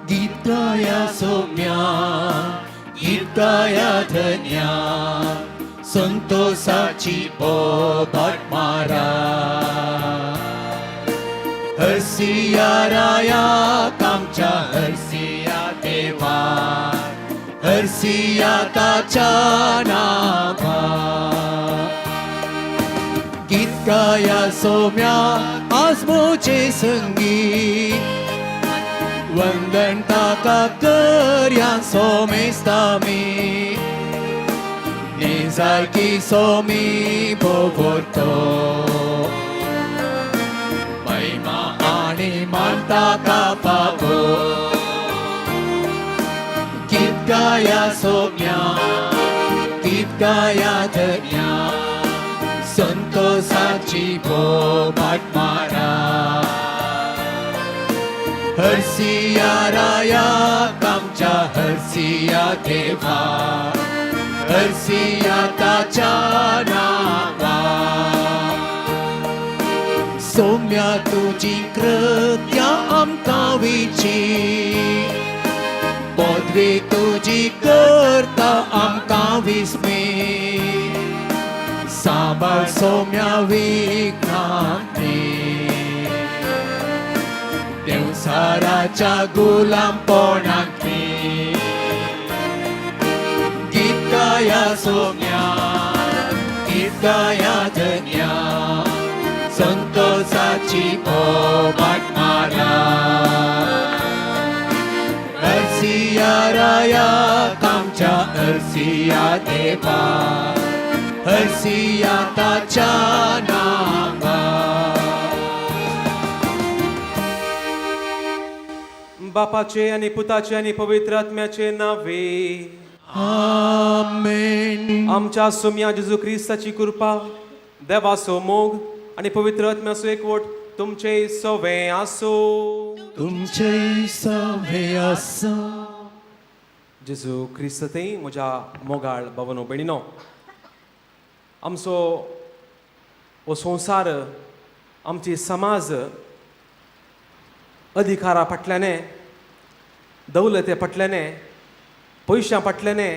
गीत गाया सोम्या, गीत गाया धन्या, संतोषाची बोबाट मारा. हरसिया राया आमच्या, हरसिया देवा, हरसिया ताच्या नावा. गीत गाया सोम्या आज मोचे संगी, वंदन ताका करया सोमेस्तामी. निजायकी सोमी भोगोतो, महिमा आणि मान ताका पावो. गीत गाया सोम्या, गीत गाया धन्या, संतोषाची बोबाट मारा. हरसिया राया आमच्या, हरसिया देवा, हरसिया ताच्या नावा. सोम्या तुजी कृत्या आमकां विची, पदवी तुजी करता आमकां विस्मी. सांबाळ सोम्या विघ्नांनी, देवसाराच्या गुलामपणांतली. गीत गाया सोम्या, गीत गाया धन्या, संतोषाची बोबाट मारा. हरसिया राया आमच्या, हरसिया देवा, हरसिया ताच्या नावा. बापाचे आणि पुताचे आणि पवित्र आत्म्याचे नावे. आमेन. आमच्या सोम्या जेजू क्रिस्ताची कृपा, देवाचो मोग आणि पवित्र आत्म्याचो एकवट तुमचे सवे आसो. तुमचे सवे आसा. जेजू क्रिस्त ते म्हज्या मोगाळ बाबानो भयणीनो, आमचो हो संवसार, आमची समाज अधिकारा फाटल्याने, दौलते फाटल्याने, पयशां फाटल्याने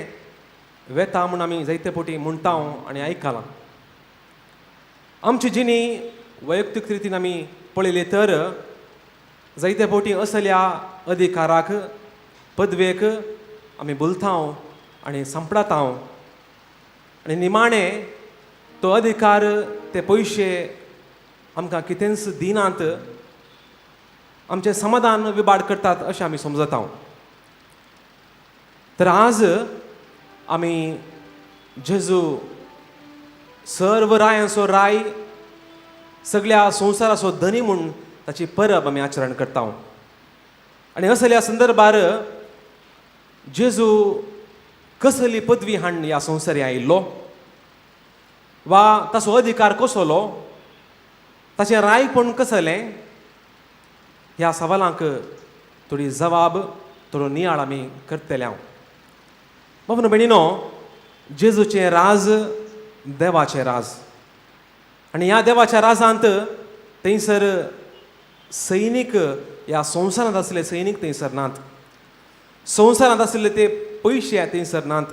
वेता म्हूण आमी जायते फावटी म्हणटा आनी आयकलां. आमची जिणी वैयक्तीक रितीन आमी पळयली तर जायते फावटी असल्या अधिकाराक, पदवेक आमी भुलता आनी सांपडता आनी निमाणें तो अधिकार, ते पयशे आमकां कितेंच दिनात, आमचें समाधान विबाड करतात अशें आमी समजता. तर आज आमी जेजू सर्व रायांचो राय, सगळ्या संवसाराचो धनी म्हूण ताची परब आमी आचरण करता. आनी असल्या संदर्भार जेजू कसली पदवी हाडून ह्या संवसारी आयिल्लो वा ताचो अधिकार कसलो, ताचें रायपण कसलें, ह्या सवालांक थोडी जबाब, थोडो नियाळ आमी करतले. हांव बाबा भयणीनो, जेजूचें राज देवाचें राज आनी ह्या देवाच्या राजांत थंयसर सैनीक, ह्या संवसारांत आसले सैनीक थंयसर नात, संवसारांत आसले ते पयशे थंयसर नात,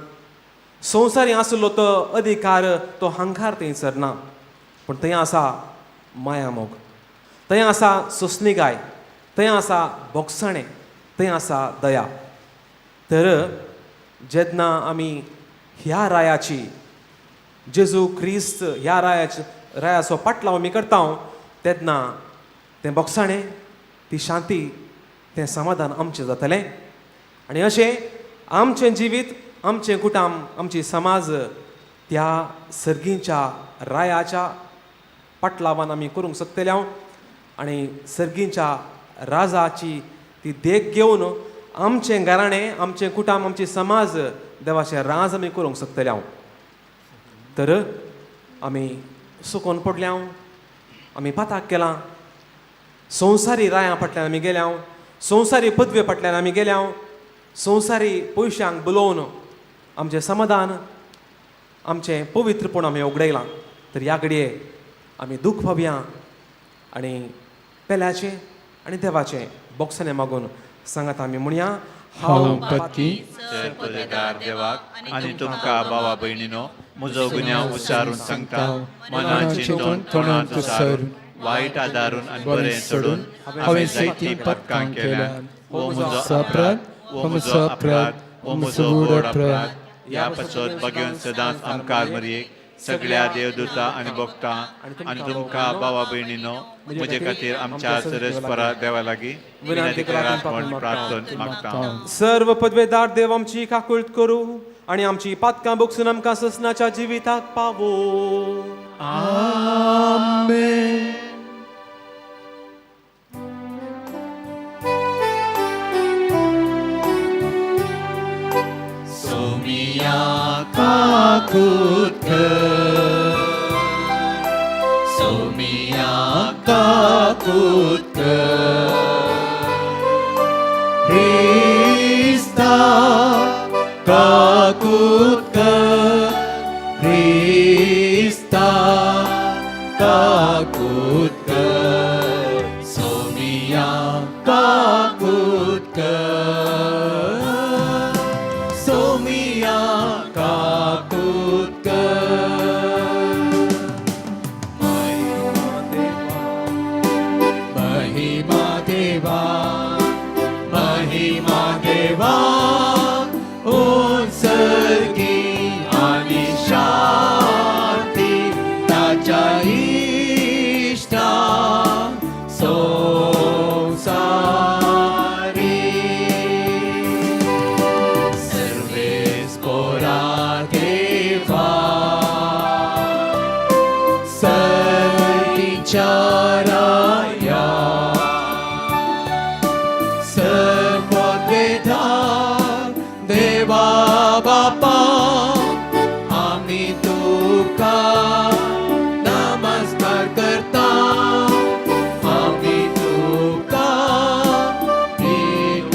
संवसारी आसलो तो अधिकार, तो हंकार थंयसर ना, पूण थंय आसा माया मोग, थंय आसा सोंसणीकाय, थंय आसा भोगसणें, थंय आसा दया. तर जेन्ना आमी ह्या रायाची, जेजू क्रिस्त ह्या रायाची, रायाचो पाटलाव आमी करता तेन्ना तें भोगसाणें, ती शांती, तें समाधान आमचें जातलें. आनी अशें आमचें जिवीत, आमचें कुटुंब, आमची समाज त्या सर्गींच्या रायाच्या पाटलावान आमी करूंक शकतले हांव आनी सर्गींच्या राजाची ती देख घेवन आमचें घराणें, आमचें कुटुंब, आमचें समाज देवाचें राज आमी करूंक शकतले हांव. तर आमी सुकोन पडल्या, आमी पाताक केलां, संवसारी रायां फाटल्यान आमी गेल्या, संवसारी पदवे फाटल्यान आमी गेल्या, संवसारी पयशांक बोलोवन आमचें समाधान, आमचें पवित्रपण आमी उगडयलां. तर ह्या घडये आमी दूख पावया आनी पेल्याचें आनी देवाचें बोगसणें मागून सांगात आमी म्हणया. हांव पत्की पदवेदार देवाक आनी तुमकां भावा भयणीनो म्हजो गुन्यांव उच्चारून सांगता. मनान चिंतून, तोंडान उच्चारून, वायट आदारून आनी बरें सोडून हांवें जायतीं पथकां केल्यात. हो म्हजो अपराध, हो म्हजो अपराध, हो म्हजो व्हड अपराध. ह्या पासत बगेवन सदांच आमकार मरयेक, सगळ्या देवदूता आनी भक्तां आनी तुमकां भावा भयणीनो म्हजे खातीर आमच्या सरस्परा देवा लागीं विनंती करात म्हूण प्रार्थना मागता. सर्व पदवेदार देव आमची काकुळट करूं आनी आमची पातकां बोगसून आमकां ससनाच्या जिविताक पावो. आमेन. सोमिया काकूत कर, सोमिया काकूत कर, ख्रिस्ता काकूत कर, ख्रिस्ता काकूत कर, सोमिया काकूत कर, सोमिया काकूत कर. महिमा देवा, महिमा देवा, उत्सर्गी आणि शांती ताच्या इष्टा संसारी. सर्वेस पोरा देवा, सर्वीच्या राया, सर्ववेदार देवा बापा, आम्ही तुका नमस्कार करता, आम्ही तुका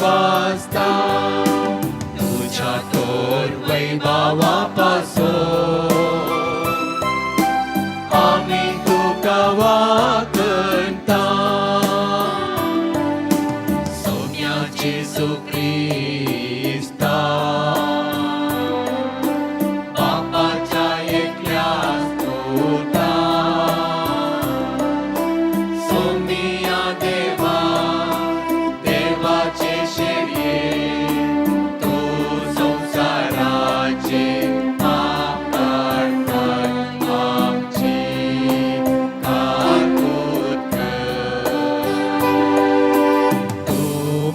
वाजता तुझ्या तोर वैभवापासून आम्ही तुका वाकणता. सोम्या जेजू क्रिस्ता, बापाच्या एकल्या स्तोता, सोमिया देवा, देवाचे शेळये, तू संसाराचे पाप काडताय, आमची काकूत कर. तू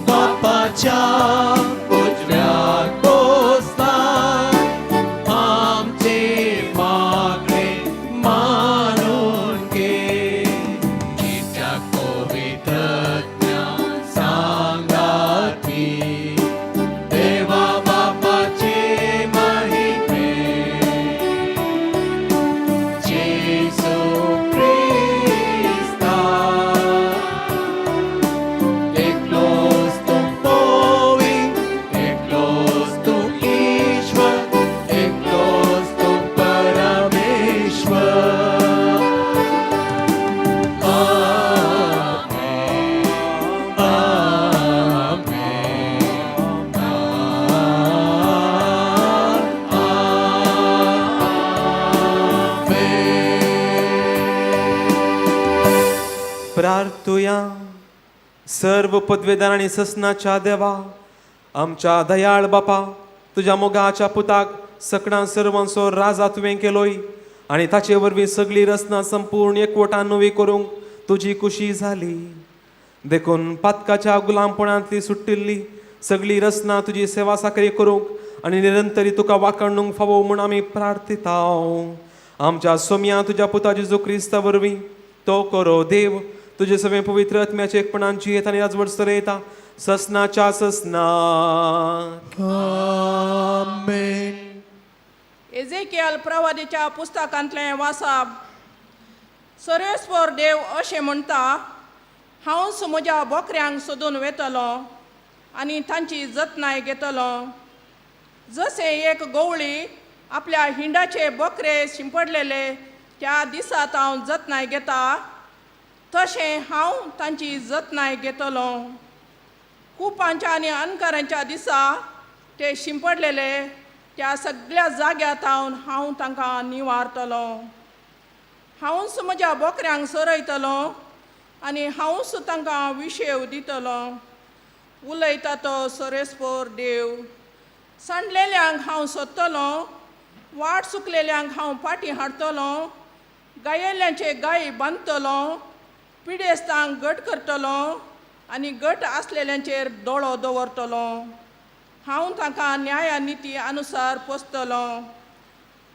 बापाच्या उजव्याक बसलाय, आमचे मागणे मानून घे, कित्याक पवित्रज्ञा सांगाती देवा बापाचे महिमे जेजू क्रिस्ता. एकलोच तूं पवी, एकलोच तूं ईश्वर, एकलोच तूं परमेश्वर. आमेन, आमेन, आमेन. प्रार्थुया. सर्व पदवेदार आनी ससनाच्या देवा, आमच्या दयाळ बापा, तुज्या मोगाच्या पुताक सकडां सर्वांचो राजा तुवें केलोय आनी ताचे वरवीं सगळी रचना संपूर्ण एकवटान नवी करूंक तुजी खुशी जाली. देखून पातकाच्या गुलामपणांतली सुटिल्ली सगळी रचना तुजी सेवा साकरी करूंक आनी निरंतरी तुका वाखाणूंक फावो म्हूण आमी प्रार्थिताव. आमच्या सोम्या तुज्या पुता जेजू क्रिस्ता वरवीं तो करो देव तुजे सगळे पवित्र आत्म्याचे एकपणान जियेत आनी राजवट चलयता ससनाच्या ससना. आमेन. एजेकियल प्रवादीच्या पुस्तकांतलें वासाप. सर्वेस्पर देव अशें म्हणटा, हांवच म्हज्या बोकऱ्यांक सोदून वेतलो आनी तांची जतनाय घेतलो. जशें एक गवळी आपल्या हिंडाचे बोकरे शिंपडलेले त्या दिसात हांव जतनाय घेता तशें हांव तांची जतनाय घेतलो. कुपांच्या आनी अनकारांच्या दिसा ते शिंपडलेले त्या सगळ्या जाग्यार हांव हांव तांकां निवारतलो. हांवच म्हज्या बोकऱ्यांक सरयतलो आनी हांवच तांकां विशेव दितलो. उलयता तो सरेस्पोर देव. सांडलेल्यांक हांव सोदतलो, वाट चुकलेल्यांक हांव फाटीं हाडटलो, गायेल्ल्यांचे गाय बांदतलो, पिडेस्तांक घट करतलो आनी घट आसलेल्यांचेर दोळो दवरतलो. हांव तांकां न्याय निती अनुसार पोसतलो.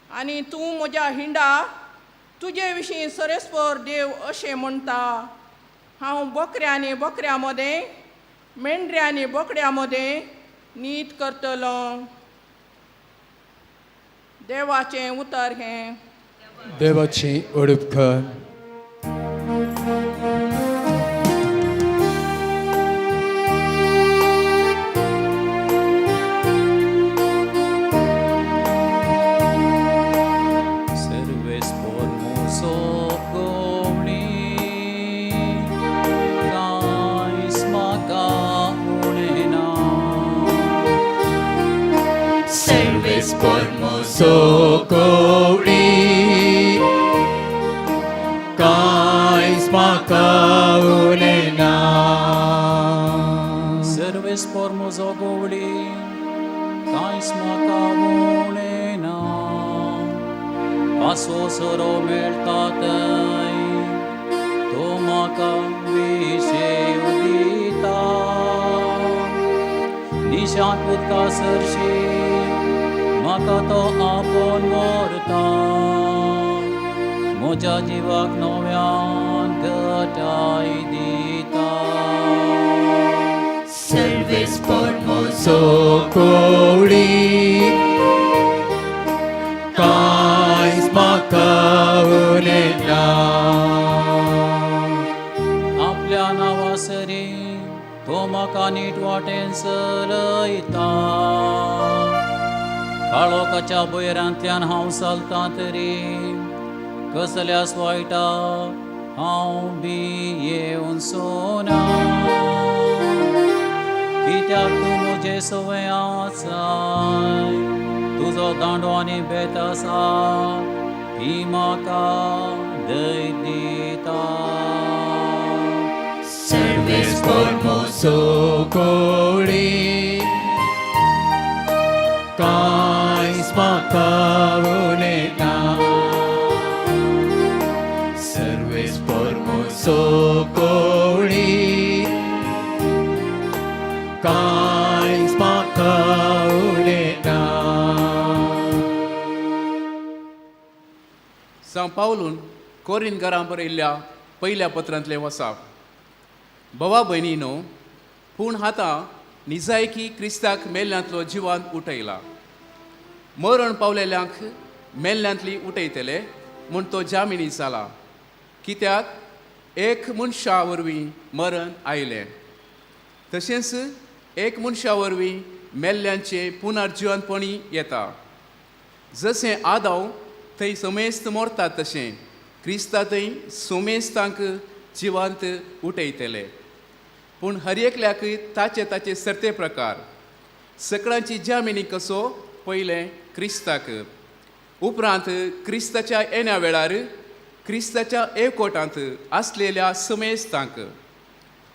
आनी तूं म्हज्या हिंडा तुजे विशीं सरेस्पर देव अशें म्हणटा, हांव बोकऱ्या आनी बोकऱ्या मदें, मेंढऱ्या आनी बोकड्या मदें नीत करतलो. देवाचें उतर हें. देवाची उडपकर. Serves por mozo gowli, कांयच म्हाका उणें ना. Serves por mozo गवळी, कांयच म्हाका उणें ना. Serves por mozo gowli, कांयच म्हाका उणें ना. पासो सोरो मेळटा थंय, तो म्हाका विशेव दिता. निशांत उदका सरशी म्हाका तो आपोवन व्हरता. म्हज्या जिवाक नव्यान घटाय दिता. Serves por mozo गवळी, कांयच म्हाका उणें ना. आपल्या नांवा सरी तो म्हाका नीट वाटेन चलयता. काळोखाच्या भुंयरांतल्यान हांव चलतां तरी कसल्याच वायटा हांव बी येवन ना. कित्याक तूं म्हजे सवय आसाय, तुजो दांडो आनी बेत आसा ती म्हाका दय दिता. Serves por mozo गवळी, कांयच म्हाका उणें ना. Serves por mozo गवळी, कांयच म्हाका उणें ना. सांव पावलून कोरीन घरां बरयल्ल्या पयल्या पत्रांतलें वसाप. भावा भयणीनो, पूण आतां निजायकी क्रिस्ताक मेल्ल्यांतलो जिवान उठयला. मरण पावलेल्यांक मेल्ल्यांतली उठयतले म्हूण तो जामिनी जाला. कित्याक एक मनशा वरवीं मरण आयलें, तशेंच एक मनशा वरवीं मेल्ल्यांचें पुनर्जिवनपणी येता. जशें आदाव थंय समेस्त मरतात तशें क्रिस्ता थंय सोमेस्तांक जिवांत उठयतले. पूण हर एकल्याक ताचे ताचे सरते प्रकार. सकळांची जामिनी कसो पयलें क्रिस्ताक, उपरांत क्रिस्ताच्या येण्या वेळार क्रिस्ताच्या एकवटांत आसलेल्या समेस्तांक,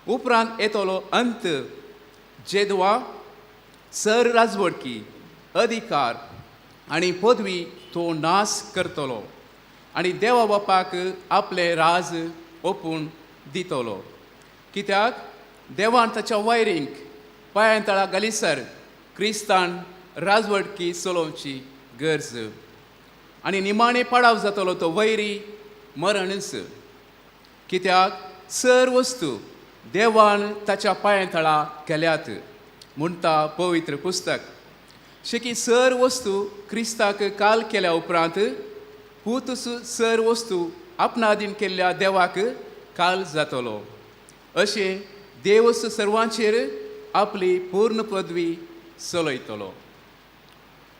उपरांत येतलो अंत जेदवा सर राजवटकी अधिकार आनी पदवी तो नाश करतलो आनी देवा बापाक आपलें राज ओपून दितलो. कित्याक देवान ताच्या वायरींक पांयां तळा घालीसर क्रिस्तान राजवटकी चलोवची गरज आनी निमाणें पाडाव जातलो तो वैरी मरणच. कित्याक सर वस्तू देवान ताच्या पांयां तळा केल्यात म्हणटा पवित्र पुस्तक. शेकी सर वस्तू क्रिस्ताक काल केल्या उपरांत पूत सर वस्तू आपणादीन केल्ल्या देवाक काल जातलो. अशें देवस सर्वांचेर आपली पूर्ण पदवी चलयतलो.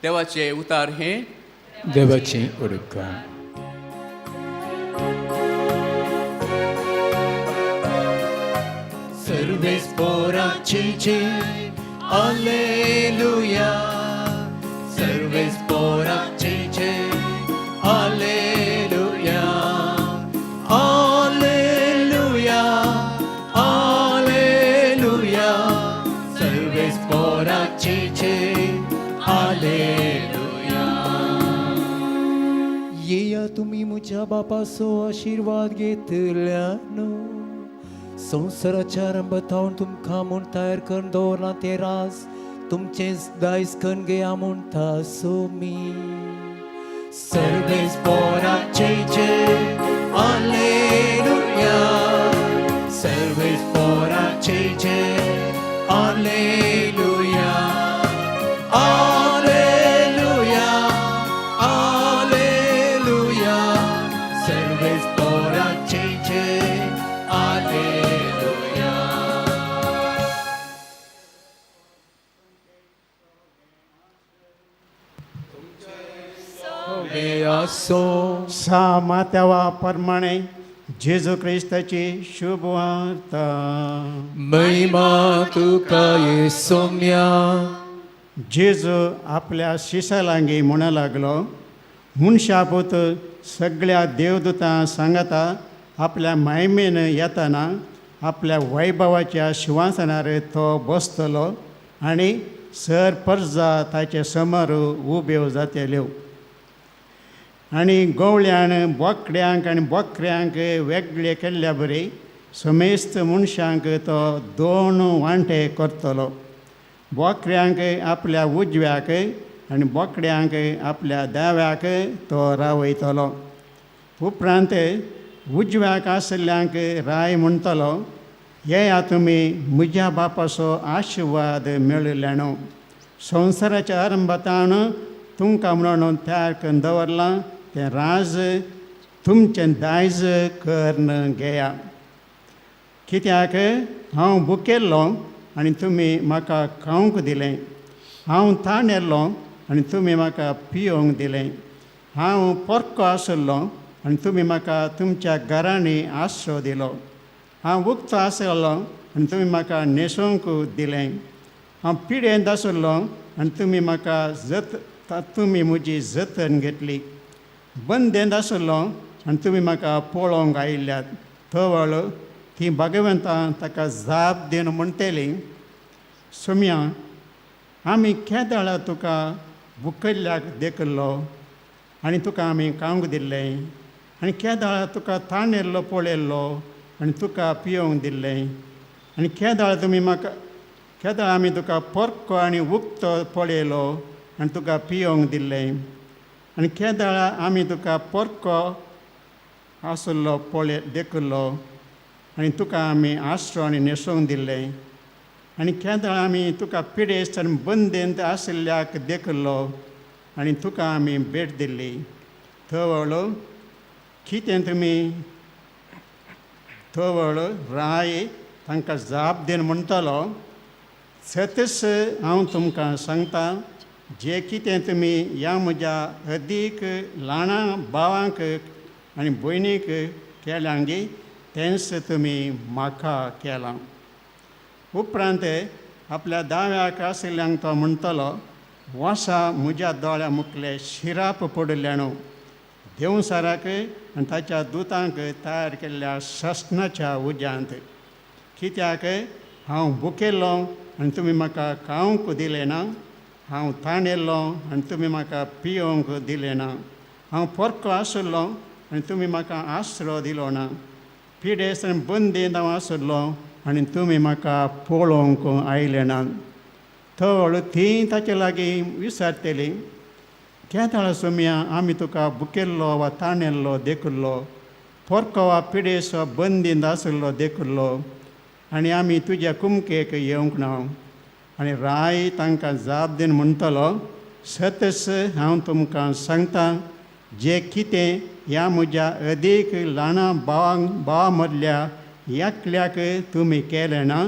देवाचें उतार हें देवाचें उपकार. सर्वेस पोराची जय हालेलुया, सर्वेस पोराची जय हालेलुया, हालेलुया, हालेलुया, सर्वेस पोराची जय हालेलुया. येया तुमी म्हज्या बापाचो आशिर्वाद घेतल्यानो, संवसाराच्या आरंभाथावन तुमकां म्हूण तयार करून दवरलां तें राज तुमचेंच दायज करून घेया म्हणटा सोमी. सर्वेस पोराचे जय हालेलुया, सर्वेस पोराचे जय हालेलुया, हालेलुया, हालेलुया, सर्वेस पोराचे जय हालेलुया. सा मात्यावा प्रमाणे जेजू क्रिस्ताची शुभ वार्ता. महिमा तुका ये सोम्या. जेजू आपल्या शिसालांगी म्हणू लागलो, मनशापूत सगळ्या देवदूतां सांगता आपल्या मायमेन येताना आपल्या वैभवाच्या शिंवासनार तो बसतलो आनी सर परजा ताचे समोर उब्यो जातल्यो आनी गवळ्यान बोकड्यांक आनी बोकऱ्यांक वेगळे केल्ल्या बरी समेस्त मनशांक तो दोन वांटे करतलो. बोकऱ्यांक आपल्या उजव्याक आनी बोकड्यांक आपल्या दाव्याक तो रावयतलो. उपरांत उजव्याक आशिल्ल्यांक राय म्हणटलो, येया तुमी म्हज्या बापाचो आशिर्वाद मेळिल्ल्यानो, संवसाराच्या आरंभातान तुमकां म्हणून तयार करून दवरलां तें राज तुमचें दायज करून घेया. कित्याक हांव भुकेल्लो आनी तुमी म्हाका खावंक दिलें, हांव ताणेल्लो आनी तुमी म्हाका पियोवंक दिलें, हांव पोरको आशिल्लो आनी तुमी म्हाका तुमच्या घरांनी आश्रो दिलो, हांव उक्तो आशिल्लो आनी तुमी म्हाका न्हेसोवंक दिलें, हांव पिडेंत आशिल्लो आनी तुमी म्हाका तुमी म्हजी जतन घेतली, बंदेंत आशिल्लो आनी तुमी म्हाका पळोवंक आयिल्ल्यात. तवळ ती भगवंतां ताका जाप दिवन म्हणटली, सोम्या आमी केदळा तुका भुकल्ल्याक देखिल्लो आनी तुका आमी खावंक दिल्लें, आनी केदळा तुका ताणेल्लो पळयल्लो आनी तुका पियोवंक दिल्लें, आनी केदळा तुमी म्हाका केदळा आमी तुका पोरको आनी उक्तो पळयलो आनी तुका पियोवंक दिल्लें, आनी केदळा आमी तुका पोरको आशिल्लो पळय देखिल्लो आनी तुका आमी आश्रो आनी न्हेसोवंक दिल्लें, आनी केदळा आमी तुका पिडेस्त आनी बंदेंत आशिल्ल्याक देखिल्लो आनी तुका आमी भेट दिल्ली. तवळ कितें तुमी तवळ राय तांकां जाप दिवन म्हणटलो, सतीस हांव तुमकां सांगता, जे कितें तुमी ह्या म्हज्या अदीक ल्हाना भावांक आनी भयणीक केल्यांगी तेंच तुमी म्हाका केलां. उपरांत आपल्या दाव्याक आशिल्ल्यांक तो म्हणटलो, वासा म्हज्या दोळ्या मुखले शिराप पडिल्ल्यानो, देवसाराक आनी ताच्या दुतांक तयार केल्ल्या ससनाच्या उज्यांत. कित्याक हांव भुकेल्लो आनी तुमी म्हाका खावंक दिलें ना, हांव ताणेल्लो आनी तुमी म्हाका पियोवंक दिलें ना, हांव पोरको आशिल्लो आनी तुमी म्हाका आसरो दिलो ना, पिडेस्त आनी बंदेंत हांव आशिल्लो आनी तुमी म्हाका पळोवंक आयले ना. थळ थीं ताचे लागीं विचारतलीं, केदाळा सोमया आमी तुका भुकेल्लो वा ताणेल्लो देखुल्लो, पोरको वा पिडेस वा बंदींत आशिल्लो देखुल्लो, आनी आमी तुज्या कुमकेक येवंक ना? आनी राय तांकां जाप दिवन म्हणटलो, सतस हांव तुमकां सांगता, जें कितें ह्या म्हज्या अदीक ल्हाना भावांक भावा मदल्या एकल्याक तुमी केलें ना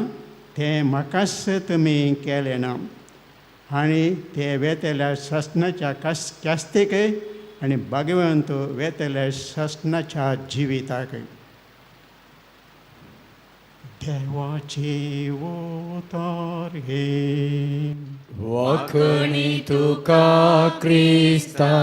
तें म्हाकाच तुमी केलें ना. आनी ते वेतल्या सासणाच्या कास्तीक आनी भागवंत वेतल्या सासणाच्या जिविताक. देवाचें उतर हें. वाखणी तुका क्रिस्ता.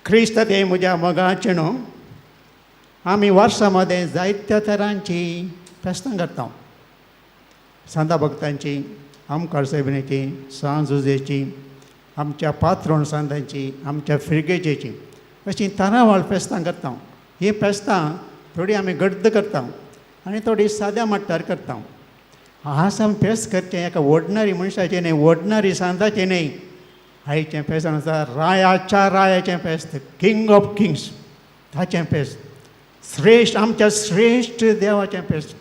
क्रिस्त ते म्हज्या मोगाचें न्हू, आमी वर्सां मदें जायत्या तरांची फेस्तां करता, सांता भक्तांची, आमकार सायबिणीची, सांज जुजेची, आमच्या पात्रोण सांतांची, आमच्या फिर्गेजेची, अशीं तरावळ फेस्तां करता. हीं फेस्तां थोडीं आमी गड्द करता आनी थोडीं साद्या मट्टार करता. आज आमी फेस्त करचें एका ऑर्डिनरी मनशाचें न्हय, ऑर्डिनरी सांताचें न्हय. आयचें फेस्त आसा रायाच्या रायाचें फेस्त, किंग ऑफ किंग्स ताचें फेस्त, श्रेश्ठ आमच्या श्रेश्ठ देवाचें फेस्त,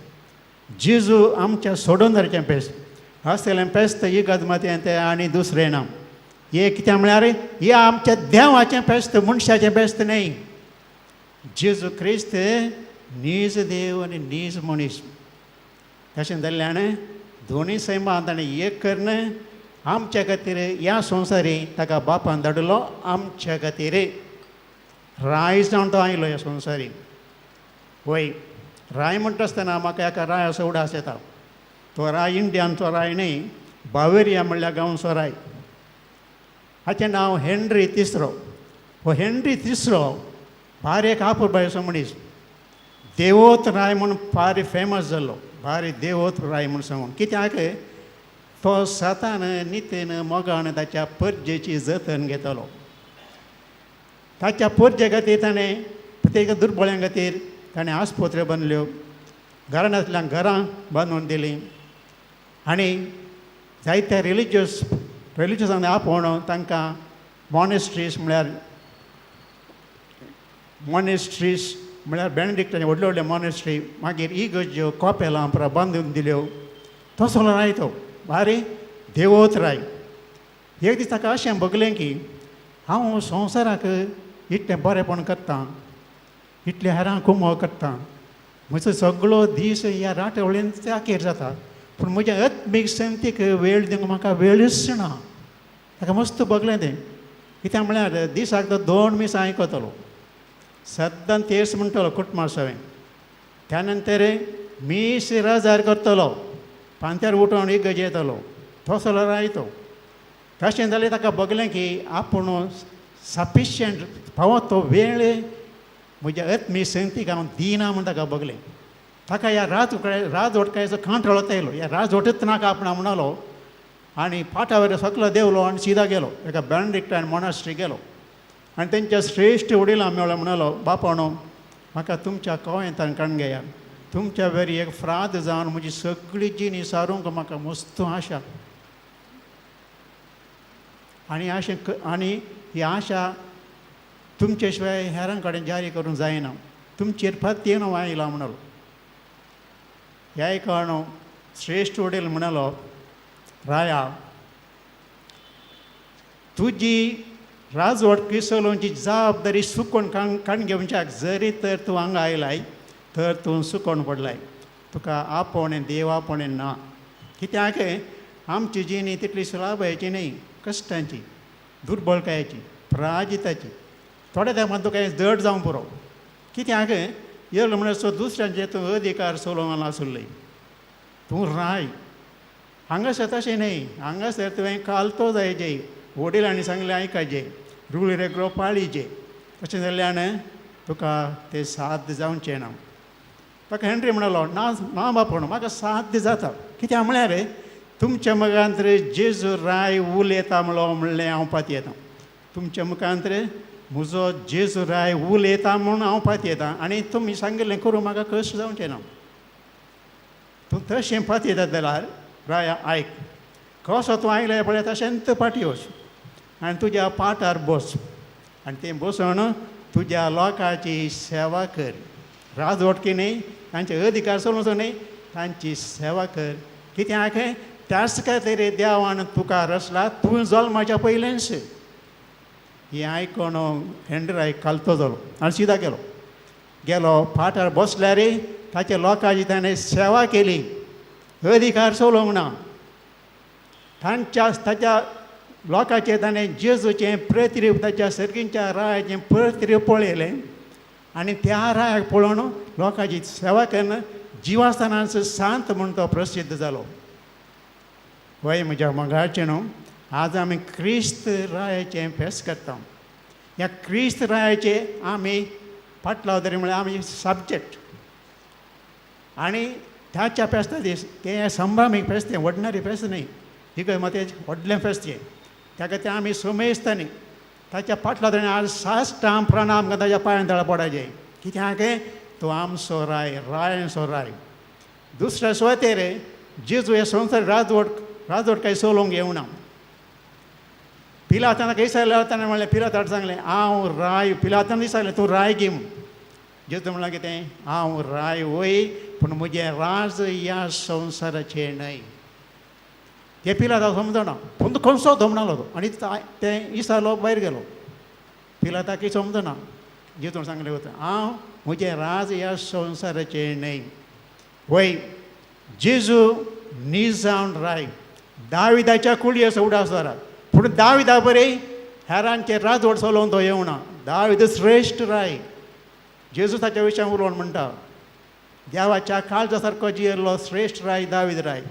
जेजू आमच्या सोडोनदाराचें फेस्त. आसतलें फेस्त इगर्ज मदें तें आनी दुसरें ना. हें कितें म्हळ्यार हें आमच्या देवाचें फेस्त, मनशाचें फेस्त न्हय. जेजू क्रिस्त नीज देव आनी नीज मनीस, तशें जाल्ल्यान दोनूय सैमान ताणें एक करून आमच्या खातीर ह्या संवसारी ताका बापान धाडलो. आमच्या खातीर राय जावन तो आयलो ह्या संवसारी. वय राय म्हणटा आसतना म्हाका एका रायाचो उडास येता. तो राय इंडियानचो राय न्हय, बावेरिया म्हणल्यार गांवचो राय. हाचें नांव हेनरी तिसरो. हो हेनरी तिसरो भारी एक आपुरबायेचो मनीस, देवोत राय म्हूण भारी फेमस जाल्लो, भारी देवोत राय म्हूण सांगून. कित्याक तो सतान नितीन मोगान ताच्या परजेची जतन घेतालो. ताच्या परजे खातीर ताणें प्रत्येक दुर्बळ्यां खातीर ताणें आस्पत्र्यो बांदल्यो, घरां नासल्यान घरां बांदून दिलीं, आनी जायत्या रिलिजियसांक आपोवन तांकां मॉनेस्ट्रीज म्हळ्यार बेनेडिक्टाचे व्हडले व्हडले मॉनेस्ट्री, मागीर इगर्ज्यो कॉपेलां पुरा बांदून दिल्यो. तसो राय तो भारी देवोत राय. एक दीस ताका अशें भोगलें की हांव संवसाराक इतलें बरेंपण करतां, इतलें हेरांक कुमो करतां, म्हजो सगळो दीस ह्या राटवळीन अखेर जाता, पूण म्हज्या आत्मीक संतीक वेळ दिवंक म्हाका वेळूच ना. ताका मस्त भोगलें तें. कित्याक म्हळ्यार दिसाक तो 2 मिसां आयकतलो, सद्दां तेर्स म्हणटलो कुटुंबा सवें, त्या नंतर मीस रजार करतलो, पांत्यार उठोवन इगर्ज येतलो, तसो राय तो. तशें जाल्यार ताका भोगलें की आपूण सफिशियंट फावो तो वेळ म्हज्या आत्मीक संतीक हांव दिना म्हूण ताका भोगलें. ताका ह्या राजवटकायेचो कांटळो येयलो, ह्या राजवटच नाका आपणा म्हणालो, आनी पाटावयर सकलो देंवलो आनी सिदा गेलो एका बेनेडिक्टायन मोनास्ट्री गेलो. आनी तेंच्या श्रेश्ठ वडिलां मेळ्ळो, म्हणालो, बापानो म्हाका तुमच्या कोवेंतान काडून घेया, तुमच्या वेरी एक फ्राद जावन म्हजी सगळी जिणी सारूंक म्हाका मस्त आशा, आनी अशें आनी ही आशा तुमचे शिवाय हेरां कडेन जारी करूंक जायना, तुमचेर फाती हांव आयला म्हणालो. ह्या कारण श्रेश्ठ वडील म्हणालो, राया तुजी राजवट किसलोवची जबाबदारी सुकोवन काण घेवच्याक जरी तर तूं हांगा आयलाय तर तूं सुकोवन पडलाय, तुका आपोवणें देव आपोवणें ना. कित्याक आमची जिणी तितली सुलाभायची न्हय, कश्टांची, दुर्बळकायेची, पराजिताची. थोड्या तेंपान तुका हें जड जावंक पुरो. कित्याक येयलो म्हणल्यार दुसऱ्यांचे तूं अधिकार चलोवंक आसुल्ले, तूं राय. हांगासर तशें न्हय, हांगासर तुवें कालतो जायचे, वडिलांनी सांगलें आयकाचे, रूल रेगलो पाळीचे, तशें जाल्ल्यान तुका तें साध्य जावचें ना. ताका हेनरी म्हणालो, ना ना बापूण, म्हाका साध्य जाता. कित्याक म्हळ्यार तुमच्या मुखांत जेजू राय उलयता म्हणलो म्हणलें हांव पातयेता, तुमच्या मुखांत म्हजो जेजू राय उलयता म्हूण हांव पातयेतां आनी तुमी सांगिल्लें करूं म्हाका कश्ट जावचें ना. तूं तशें पातयेता जाल्यार राया आयक, कसो तूं आयले पळय तशेंच फाटीं वच आनी तुज्या पाटार बस आनी तें बसून तुज्या लोकांची सेवा कर. राजवटकी न्ही, तांचे अधिकार चलोवचो न्ही, तांची सेवा कर. कित्याक त्याच खातीर देवान तुका रचला, तूं जल्माच्या पयलेंच. हें आयकून हेंड्राय कालतो जालो आनी सिदा गेलो. गेलो पाटार बसल्यार ताच्या लोकांची ताणें सेवा केली, अधिकार चलोवंक ना. तांच्या ताच्या लोकांचें ताणें जेजूचें प्रतिरूप, ताच्या सर्गींच्या रायाचें प्रतिरूप पळयलें आनी त्या रायाक पळोवन लोकांची सेवा करून जिवास्थानाचो सांत म्हूण तो प्रसिद्ध जालो. वय म्हज्या मोगाचें न्हू, आज आमी क्रिस्त रायाचें फेस्त करता. ह्या क्रिस्त रायाचे आमी फाटलाव म्हळ्यार आमी सब्जेक्ट आनी ताच्या फेस्ता दीस तें संभ्रामीक फेस्त, तें ऑर्डिनरी फेस्त न्ही, इगर्ज मात तें व्हडलें फेस्त तें. ताका तें आमी सोमेस्तांनी ताच्या फाटल्या आज साश्टांग प्रणाम आमकां ताच्या पांयां तळा पडायचें. कित्याक तो आमचो राय, रायांचो राय. दुसऱ्या सुवातेर जेजू हे संवसार राजवट राजवट काय चलोवंक येवना. पिलातान विचारल्यार ताणें म्हणलें, पिलाताक सांगलें हांव राय. पिलातान विचारलें तूं राय गी म्हूण. जेजू म्हणलां कितें, हांव राय वय, पूण म्हजें राज ह्या संवसाराचें न्हय. ते पिलाताक समजना, पूण तो खंयचो तो म्हणलो तो आनी तें विचारलो भायर गेलो. पिलाताकय समजना. जेजून सांगलें वता हांव म्हजें राज ह्या संवसाराचें न्हय. वय जेजू निजावन राय, दाविदाच्या कुळयेचो उडास दवरात, पूण दाविदा बरें हेरांचें राजवट चलोवन तो येवना. दावीद श्रेश्ठ राय. जेजू ताच्या विशयान उलोवन म्हणटा देवाच्या काळजा सारको जियेल्लो श्रेश्ठ राय दावीद राय.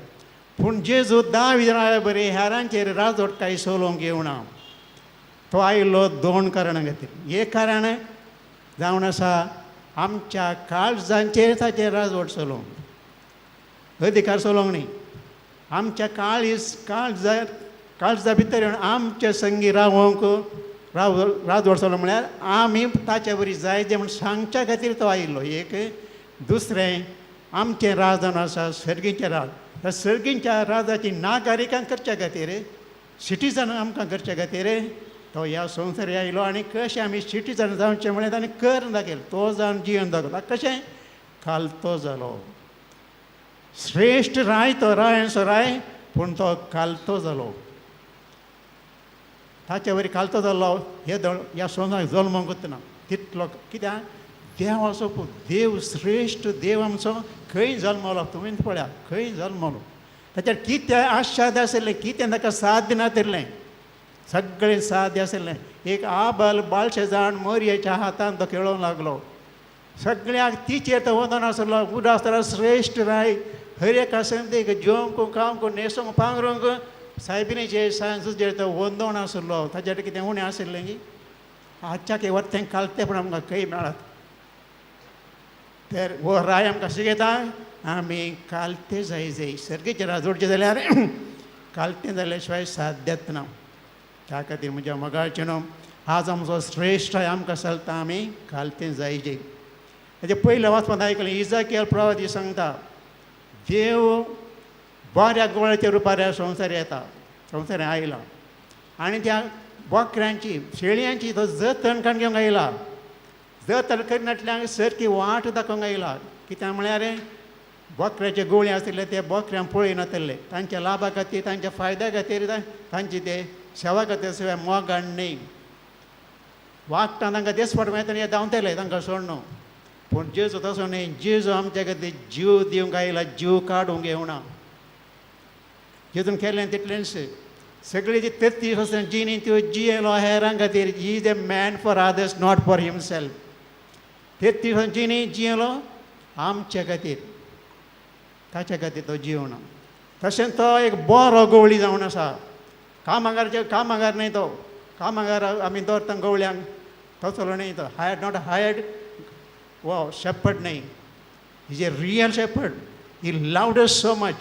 पूण जेजू दावीद राया बरें हेरांचेर राजवट काय चलोवंक येवना. तो आयलो दोन कारणां खातीर. एक कारण जावन आसा आमच्या काळजांचेर ताचेर राजवट चलोवंक, अधिकार चलोवंक न्ही. आमच्या काळीज काळजा काळजा भितर येवन आमच्या संगी रावोंक राव राजवट चलोवंक म्हळ्यार आमी ताच्या बरी जाय जें म्हूण सांगच्या खातीर तो आयिल्लो. एक दुसरें आमचें राज जावन आसा सर्गीचें राज. त्या सर्गींच्या राजाची नागरिकांक करच्या खातीर, सिटीजन आमकां करच्या खातीर तो ह्या संवसार आयलो. आनी कशें आमी सिटीजन जावचें म्हळ्यार ताणें कर दाखयलें, तो जावन जिवन दाखयलो. कशें कालतो जालो. श्रेश्ठ राय तो, रायांचो राय, पूण तो कालतो जालो. ताचे वरी कालतो जालो हे दळ ह्या संवसाराक जल्मूंक ना तितलो. कित्याक देवाचो देव श्रेश्ठ देव आमचो खंय जल्मलो तुमी पळया, खंय जल्मलो. ताचेर कितें आशाद आशिल्लें, कितें ताका साध्य नातिल्लें, सगळें साध्य आशिल्लें. एक आबल बाळशे जाण मोरयेच्या हातान तो खेळोंक लागलो. सगळ्याक तिचेर तो वचोन आसलो. उदास श्रेश्ठ राय हर एका संदीक जेवंक खावंक न्हेसूंक पांगरूंक सायबिणीचेर सांजेर तो वंदोवन आसलो. ताचेर कितें उणें आशिल्लें की आजच्या की वरतें कालतें पण आमकां खंय मेळत. तर हो राय आमकां शिकयता आमी कालते जाय जाय सर्गीचे राजवटचे जाल्यार कालतें जाल्या शिवाय साध्यत ना. त्या खातीर म्हज्या मोगाचें न्हू आज आमचो श्रेश्ठ राय आमकां चलता, आमी कालतें जाय जाय. ताचे पयल्या वाचपांत आयकलें इजाकियल प्रवादी सांगता देव बऱ्या गोळ्याच्या रुपार ह्या संवसार येता, संवसार आयला आनी त्या बोकऱ्यांची शेळयांची तो जतन काडून घेवंक आयला. जतन करिनातल्यान सारकी वाट दाखोवंक आयला. कित्याक म्हळ्यार बोकऱ्याचे गोळे आशिल्ले ते बोकऱ्यांक पळयनातले, तांच्या लाभा खातीर तांच्या फायद्या खातीर तांची ते सेवा खातीर शिवाय मोगान न्ही. वागता तांकां देसपट मेळटा आनी धांवतले तांकां सोडून. पूण जेजू तसो न्ही, जेजू आमच्या खातीर जीव दिवंक आयला, जीव काडूंक येवना. जेजून केलें तितलेंच. सगळी जी 33 वर्सां जिणी त्यो जियेलो हेरां खातीर. He is a man for others not for himself. 33 वर्सां जिणी जियेलो आमच्या खातीर, ताच्या खातीर तो जिवना. तशेंच तो एक बरो गवळी जावन आसा. कामागारचे कामागार न्ही तो, कामागार आमी दवरता गवळ्यांक, तसलो न्ही तो. हायर्ड not hired वो शेपर्ड न्ही, is a real shepherd. He loved us so much.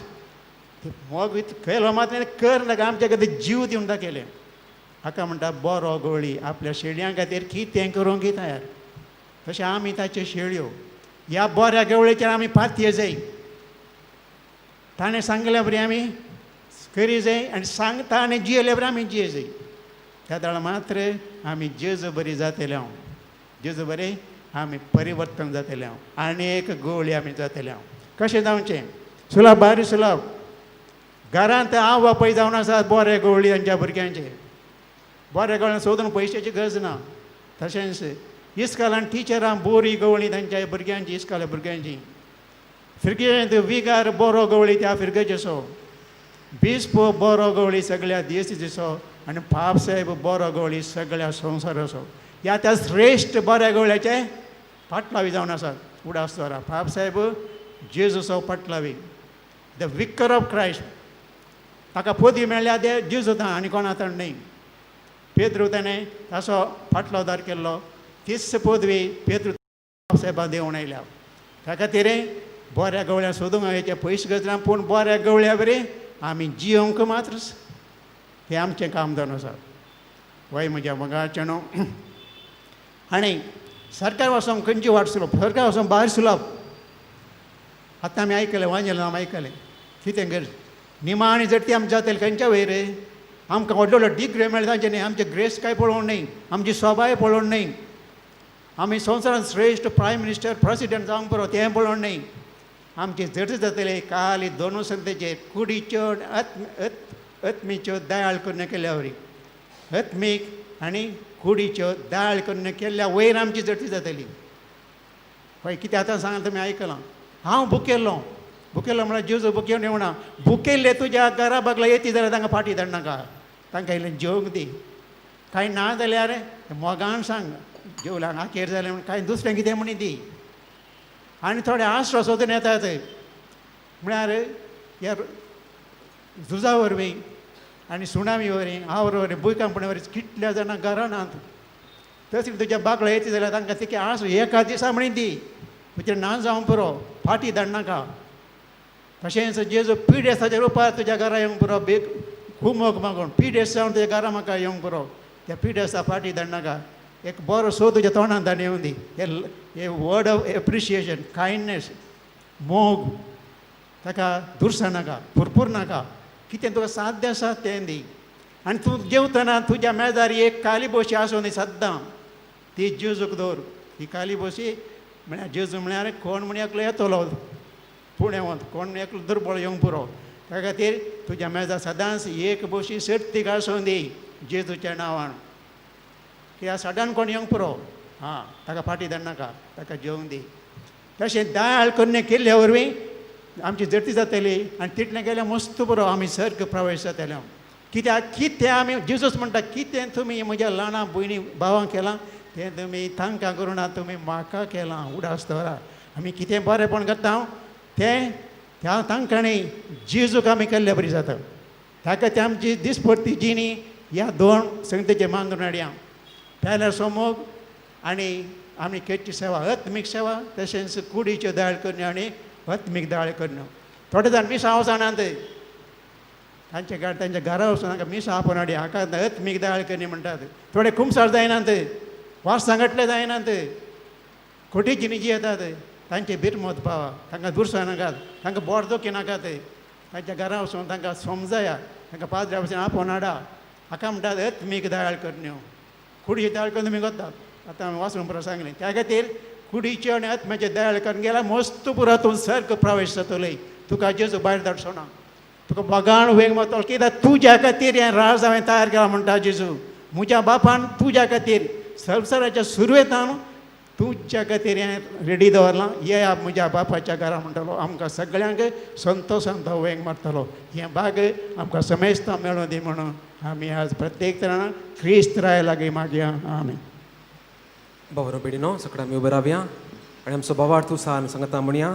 मोग केलो मात कर नाका, आमच्या खातीर जीव दिवन दाखयलें. हाका म्हणटा बरो गवळी आपल्या शेळयां खातीर कितें करूंक तयार. तशें आमी ताच्यो शेळयो. ह्या बऱ्या गवळीचेर आमी पातये जाय. ताणें सांगल्या बरी आमी करी जाय आनी सांगता आनी जियेल्या बरी आमी जिये जाय. त्या वेळार मात्र आमी जेजू बरी जातले हांव, जेजू बरी आमी परिवर्तन जातले हांव आनी एक गवळी आमी जातले हांव. कशें जावचें? सुलभ, बारी सुलभ. घरांत आवय बापूय जावन आसा बरे गवळी तांच्या भुरग्यांचे. बरे गवळी सोदून पयशाची गरज ना. तशेंच इस्कोलान टिचरां बोरी गवळी तांच्या भुरग्यांची, इस्कोला भुरग्यांची. फिरगेंत विगार बरो गवळी त्या फिरगेचेसो, बिस्प बरो गवळी सगळ्या देशाचेसो आनी पाप साहेब बरो गवळी सगळ्या संवसाराचो. ह्या त्या श्रेश्ठ बऱ्या गवळ्याचे पाटलावी जावन आसात. उडास दवरा पाप साहेब जेजूचो पाटलावी, the vicar of Christ. ताका पदवी मेळ्ळ्या ते जेजू आनी कोणा ताण न्हय. पेद्रू ताणें ताचो फाटलोदार केल्लो, तीच पदवी पेद्रू साहेबां देवून आयल्या. त्या खातीर बऱ्या गवळ्या सोदूंक हांवें पयशे गरज, पूण बऱ्या गवळ्या बरी आमी जियोंक मात्र हें आमचें काम जावन आसा. वय म्हज्या मोगाचें न्हू. आनी सरकार वचोन खंयची वाट सुलभ, सरकार वचोन भायर सुलभ. आतां आमी आयकलें, वांजेल आमी आयकलें कितें गरज निमाणी जर ती आमी जातली खंयच्या वयर आमकां व्हडलो व्हडलो डिग्री मेळटा तांचे न्ही, आमचे ग्रेस काय पळोवंक न्हय, आमची सोबाय पळोवंक न्हय, आमी संवसारांत श्रेश्ठ प्रायम मिनिस्टर प्रेसिडेंट जावंक पुरो तें पळोवंक न्हय. आमची जड जातले काली दोनू संतेचेर कुडीच्यो आत्मीच्यो दयाळ करून केल्या वरी, आत्मीक आनी कुडीच्यो दयाळ करून केल्ल्या वयर आमची जडती जातली. पळय कितें आतां सांगलां तुमी आयकलां. हांव भुकेल्लो, भुकेल्लो म्हळ्यार जेजू भुकेवन येवना. भुकेल्ले तुज्या घरा बागला येती जाल्यार तांकां फाटी धाडनाका, तांकां इल्लें जेवंक दी. कांय ना जाल्यार मोगान सांग जेवल्यार आखेर जालें म्हण कांय दुसरें कितें म्हणी दी. आनी थोडे आश्रो सोदून येतात म्हळ्यार ह्या झुजा वरवीं आनी सुनामी वरवीं आवरो वरवीं भुंयकांपणा वरवीं कितल्या जाणां घरां नात. तशें तुज्या बागला येता जाल्यार तांकां तिके आस एका दिसा म्हणी दी, तुजें ना जावंक पुरो, फाटी धाडनाका. तशेंच जेजू पिडेस्ताच्या रुपार तुज्या घरा येवंक पुरो, बेग खूब मोग मागून पिडेस्त जावन तुज्या घरा म्हाका येवंक पुरो, त्या पिडेस्ता फाटी धाडनाका. एक बरो सो तुज्या तोंडान धाड येवं दी. हे वर्ड ऑफ एप्रिशिएशन, कायंडनेस, मोग, ताका दुरसा नाका, पुरपूर नाका, कितें तुका साध्य आसा तें दी. आनी तूं जेवतना तुज्या मेजार एक काली बोशी आसूं दी सद्दां, ती जेजूक दवर. ही काली बोशी म्हळ्यार जेजू म्हळ्यार कोण म्हण एकलो येतलो पुण्यवंत, कोण एकलो दुर्बळ येवंक पुरो. त्या खातीर तुज्या मेजार सदांच एक बोशी सर्तीक आसूं दी जेजूच्या नांवान. कित्याक सडन कोण येवंक पुरो, आं ताका फाटी धाडनाका, ताका जेवंक दी. तशें दयाळ करून केल्ल्या वरवीं आमची जडती जातली आनी तितलें केल्यार मस्त पुरो आमी सर्ग प्रवेश जातले. कित्याक कितें आमी जेजूस म्हणटा कितें तुमी म्हज्या ल्हाना भयणी भावांक केलां तें तुमी तांकां करुना, तुमी म्हाका केलां. उडास दवरा आमी कितें बरेंपण करता तें त्या तांकां जेजूक आमी केल्ले बरी जाता. ताका ती आमची दिसपट्टी जिणी ह्या दोन संगतेचे मांदून हाडया. पेल्या सोमोग आनी आमी केची सेवा, आत्मीक सेवा, तशेंच कुडीच्यो दाळ करण्यो आनी आत्मीक दाळ करण्यो. थोडे जाण मिसां वचनात, तांच्या घर तांच्या घरा वचून तांकां मिसां आपोवन हाडया, हाका आत्मीक दाळ करणी म्हणटात. थोडे कुमसार जायनात, वास सांगटले जायनात, खोटी जिणी जी येतात तांचे बिरमत पावा, तांकां दुरसा नाकात, तांकां बोट दोखी नाकात, तांच्या घरा वचून तांकां समजाया, तांकां पाद्र्या भशेन आपोवन हाडा. हाका म्हणटात आत्मीक दयाळ करण्यो. कुडीची दयाळ करून तुमी करतात, आतां आमी वाचून पुरो सांगलें. त्या खातीर कुडीच्यो आनी आत्म्याचे दयाळ करून गेल्यार मस्त पुरो तूं सर्ग प्रवेश जातलो. तुका जेजू भायर धाडचो ना, तुका मोगान वेंग मारतलो. कित्याक तुज्या खातीर हें राज हांवें तयार केलां म्हणटा जेजू. म्हज्या बापान तुज्या खातीर संवसाराच्या सुरवेतान तुज्या खातीर हें रेडी दवरलां. ये म्हज्या बापाच्या घरा म्हणटलो, आमकां सगळ्यांक संतोशान तो वेंग मारतलो. हें भाग आमकां समेस्तां मेळूं दी म्हणून आमी आज प्रत्येक जाणां क्रिस्त राय लागीं मागया. आमी बाबरो बेडिनो सगळ्या आमी उबे रावया आनी आमचो बाबार्थ आसा आमी सांगता म्हणया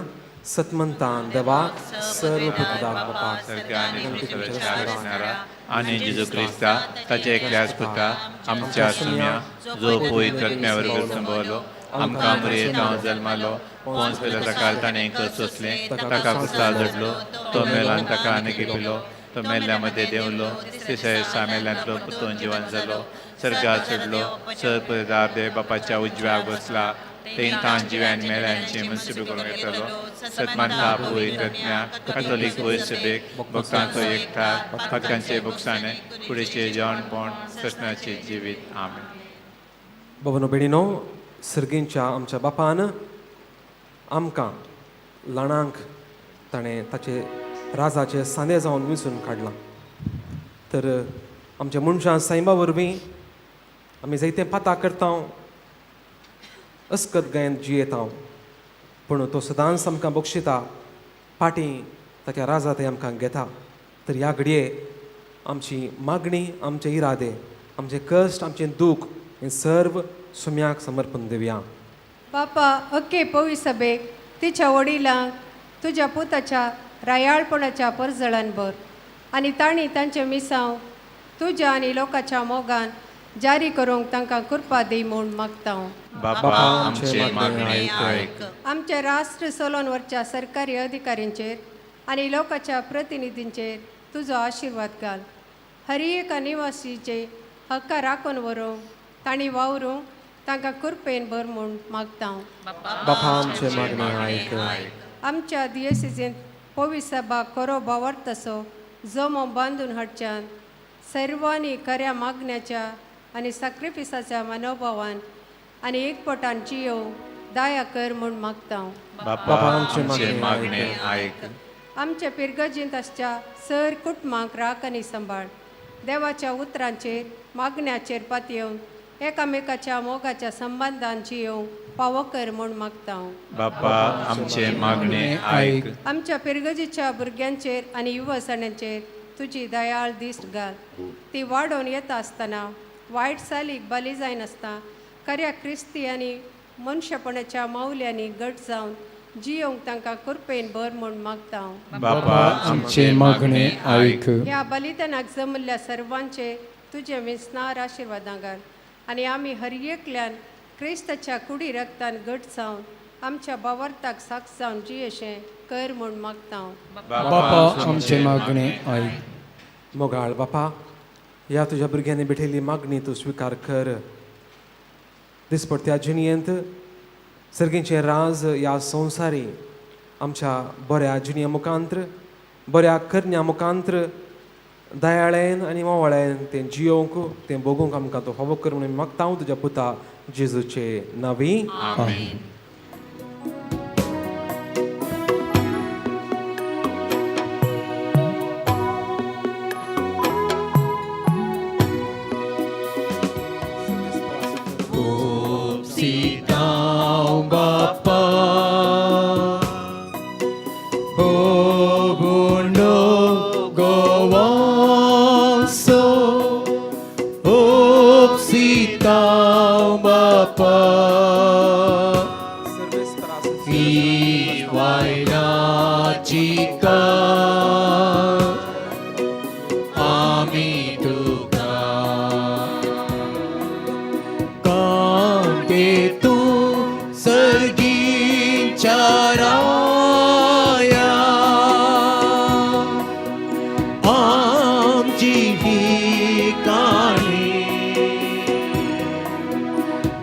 सतमंतान देवाक सर्व पुत्राक बापाक आनी जेजू क्रिस्ता ताच्या एकल्याच पुता आमच्या सुम्या जो पवित्र आत्म्या बरोबर संभवलो, आमकां मरियेंत जल्मालो, पोंस पिलाता ताणें सोंसलें, ताका कुस्तार जडलो, तो मेलो आनी ताका आनी खेपिलो, तो मेल्ल्या मदें देंवलो, तिसऱ्या दिसा मेल्ल्यांतलो परतून जिवन जालो, सर्गार चडलो, सर पयदार देव बापाच्या उजव्याक बसला, तें जिव्यान मेल्यांचे मनसुबे करूंक येतलो. सतमानता पवित्रज्ञा कॅथोलीक सभेक, भक्तांचो एकठार, पातकांचे भोगसाणे, कुडीचे जेवणपण, ससनाचे जिवीत. आमेन. बाबानो भयणीनो, सर्गींच्या आमच्या बापान आमकां ल्हानांक ताणें ताचे राजाचे सांदे जावन विंचून काडलां. तर आमच्या मनशां सायबा वरवीं आमी जायते पातां करता, अस्कत गायन जियेता, पूण तो सदांच आमकां बक्षिता, पाटी ताच्या राजा ते आमकां घेता. तर ह्या घडये आमची मागणी, आमचे इरादे, आमचे कश्ट, आमचें दूख हें सर्व सुम्याक समर्पण दिवया. बापा, अक्के पवी सभेक तिच्या वडिलांक तुज्या पुताच्या रायाळपणाच्या परजळान भर आनी तांणी तांचे मिसांव तुज्या आनी लोकांच्या मोगान जारी करूंक तांकां कृपा दी म्हूण मागता. बापा, आमचे मागणे आयक. आमचे राष्ट्र चलोवन व्हरच्या सरकारी अधिकाऱ्यांचेर आनी लोकांच्या प्रतिनिधींचेर तुजो आशिर्वाद घाल. हर एका निवासीचे हक्का राखून व्हरूंक तांणी वावरूंक तांकां कृपेन भर म्हूण मागता. बापा, आमचे मागणे आयक. आमच्या दियसिजेंत पवी सभा खरो भावार्थ तसो जमो बांदून हाडच्यान सर्वांनी खऱ्या मागण्याच्या आनी साक्रिफिसाच्या मनोभावान आनी एकपटान जियोवंक दया कर म्हूण मागता. बापा, आमचे मागणे आयक. आमच्या पिरगर्जींत आसच्या सर कुटुंबांक राख आनी सांबाळ. देवाच्या उतरांचेर मागण्याचेर पातयेवन एकामेकाच्या मोगाच्या संबंदान जियोवंक पावो कर म्हूण मागता. बापा, आमचे मागणे आयक. आमच्या पिरगर्जीच्या भुरग्यांचेर आनी युवसण्यांचेर तुजी दयाळ दिश्ट घाल. ती वाडोवन येता आसतना वायट चालीक बली जायनासतना खऱ्या क्रिस्ती आनी मनशापणाच्या मावल्यांनी घट जावन जियोवंक तांकां कृपेन भर म्हूण मागता. बापा, आमचे मागणे आयक. ह्या बलिदानाक जमल्ल्या सर्वांचे तुजे विस्नार आशिर्वादां घाल आनी आमी हर एकल्यान क्रिस्ताच्या कुडी रक्तान घट जावन आमच्या भावार्थाक साक्ष जावन जियेशें कर म्हूण मागता. बापा, आमचे मागणे आयक. मोगाळ बापा, ह्या तुज्या भुरग्यांनी भेटयल्ली मागणी तूं स्विकार कर. दिसपडत्या जिणयेंत सर्गींचें राज ह्या संवसारी आमच्या बऱ्या जिणये मुखांत्र, बऱ्या करण्या मुखांत्र दयाळेन आनी मोवाळेन तें जियोवंक, तें भोगूंक आमकां तूं फावो कर म्हणून मागता तुज्या पुता जेजूचे नांवी. आमेन. सीतां बापा होगुणो गोवासो, सीतां बापा ही वायनाची का आमी तुका कांटे तूं सर्गीच्या राया, आमची ही काणी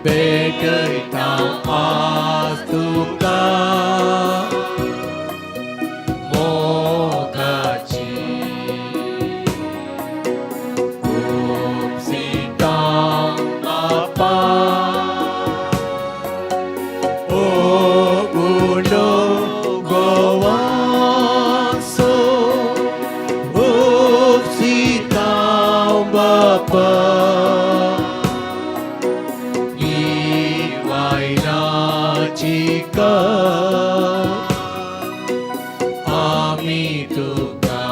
भेटयता आज तुका मोगाची. सीतां बापा ओ गुणो गोवासो, सीतां बापा ही वायनाची का आमी तुका.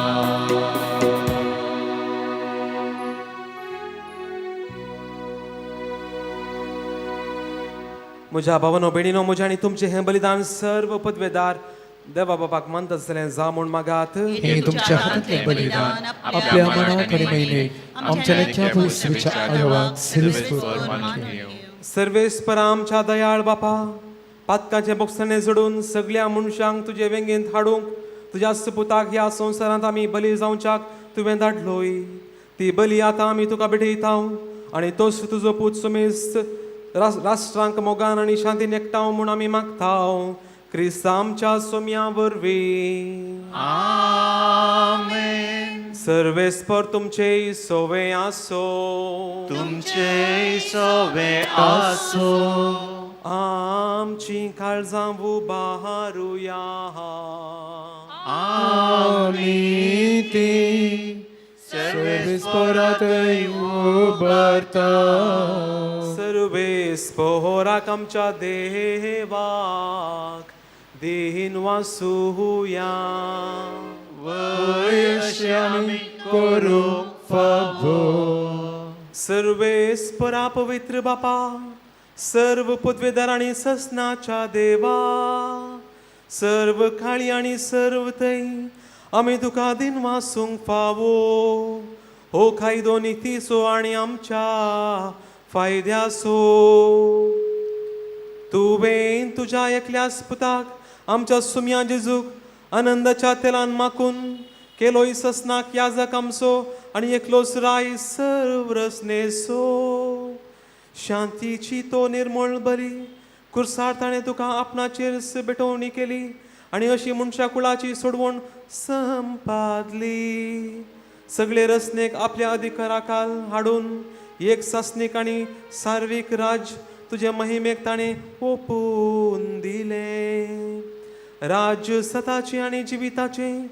म्हज्या भावानो भयणीनो, म्हज्या आनी तुमचें हें बलिदान सर्व पदवेदार देवा बापाक मानता जाल्यार जा म्हूण मागात. हे तुमच्या हातांतलें बलिदान आपल्या मनाक आनी महिमेक आमच्या लेख्या पवित्रच्या आयोगाक सिरिस्पूर मानून घेवं. सर्वेस्पर आमच्या दयाळ बापा, पातकाचें बोगसणें जोडून सगळ्या मनशांक तुजे वेंगेंत हाडूंक तुज्या सुपुताक ह्या संवसारांत आमी बली जावच्याक तुवें धाडलोय. ती बली आतां आमी तुका भेटयता आनी तोच तुजो पूत समेस्त राष्ट्रांक मोगान आनी शांतीन एकठांव म्हूण आमी मागता, क्रिस्त आमच्या सोम्या वरवीं. आमेन. सर्वेस्पर तुमचे सोवे आसो. तुमचे सोवे आसो. आमची काळजां उबारुया. आमी ती सर्वेस्परातय उबारता. सर्वेस्पोराक आमच्या देवाक दीन वासुया. वय अशें आमी करूंक फावो. सर्वेस्परा पवित्र बापा, सर्व पदवेदार आनी ससनाच्या देवा, सर्व काळी आनी सर्व थंय आमी तुका दिन वासूंक फावो. हो कायदो नितीचो आनी आमच्या फायद्याचो. तुवें तुज्या एकल्याच पुताक आमच्या सुम्या जेजूक आनंदाच्या तेलान माकून केलोय ससनाक याजक आमचो आनी एकलोच राय सर्व रसनेसो. शांतीची तो निर्मळ बरी कुर्सार ताणें तुका आपणाचेर भेटवणी केली आनी अशी मनशा कुळाची सोडवण संपादली. सगळे रसनेक आपल्या अधिकाराखाल हाडून एक सासणीक आनी सार्वीक राज तुजे महिमेक ताणें ओपून दिलें. राज्य सताचें आनी जिविताचें,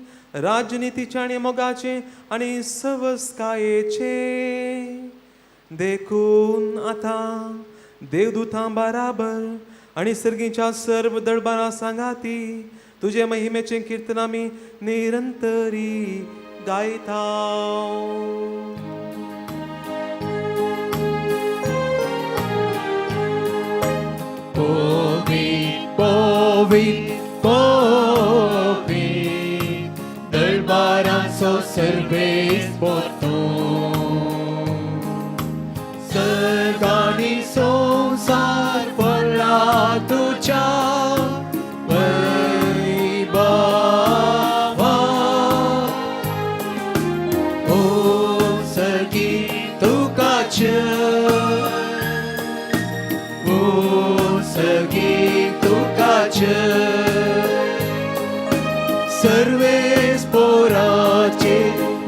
राजनितीचें आनी मोगाचें आनी सवस्कायेचें. देखून आतां देवदूतां बराबर आनी सर्गीच्या सर्व दळबारा सांगाती तुजे महिमेचें किर्तन आमी निरंतरी गायता. पोवी पोवी पोवी दरबारांचो सर्वेस्पर तूं. सर्ग आनी संवसार भरला तुज्या वैभवान. ओ सर्गी तुका जय, ओ सर्गी तुका जय. सर्वेस्पराचे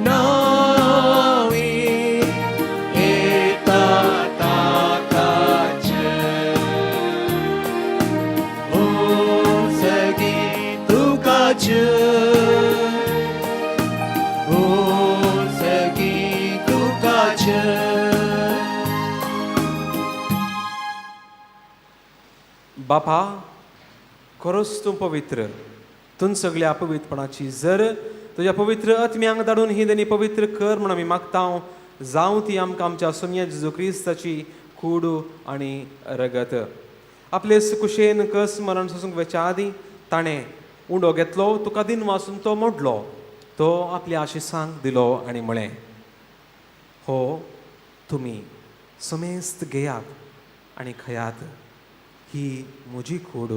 नांवी येता ताका जय. ओ सर्गी तुका जय, ओ सर्गी तुका जय. बापा, खरोच तूं पवित्र, तूं सगळ्या पवित्रपणाची जर तुज्या पवित्र आत्म्यांक धाडून ही देणी पवित्र कर म्हूण आमी मागता. जावं ती आमकां आमच्या सोम्या जेजू क्रिस्ताची कूड आनी रगत. आपले कुशेन कस मरण सोसूंक वेच्या आदीं ताणें उंडो घेतलो, तुका दिन वासून तो मोडलो, तो आपल्या आशिसांक दिलो आनी म्हळें, हो तुमी समेस्त घेयात आनी खयात, ही म्हजी कूड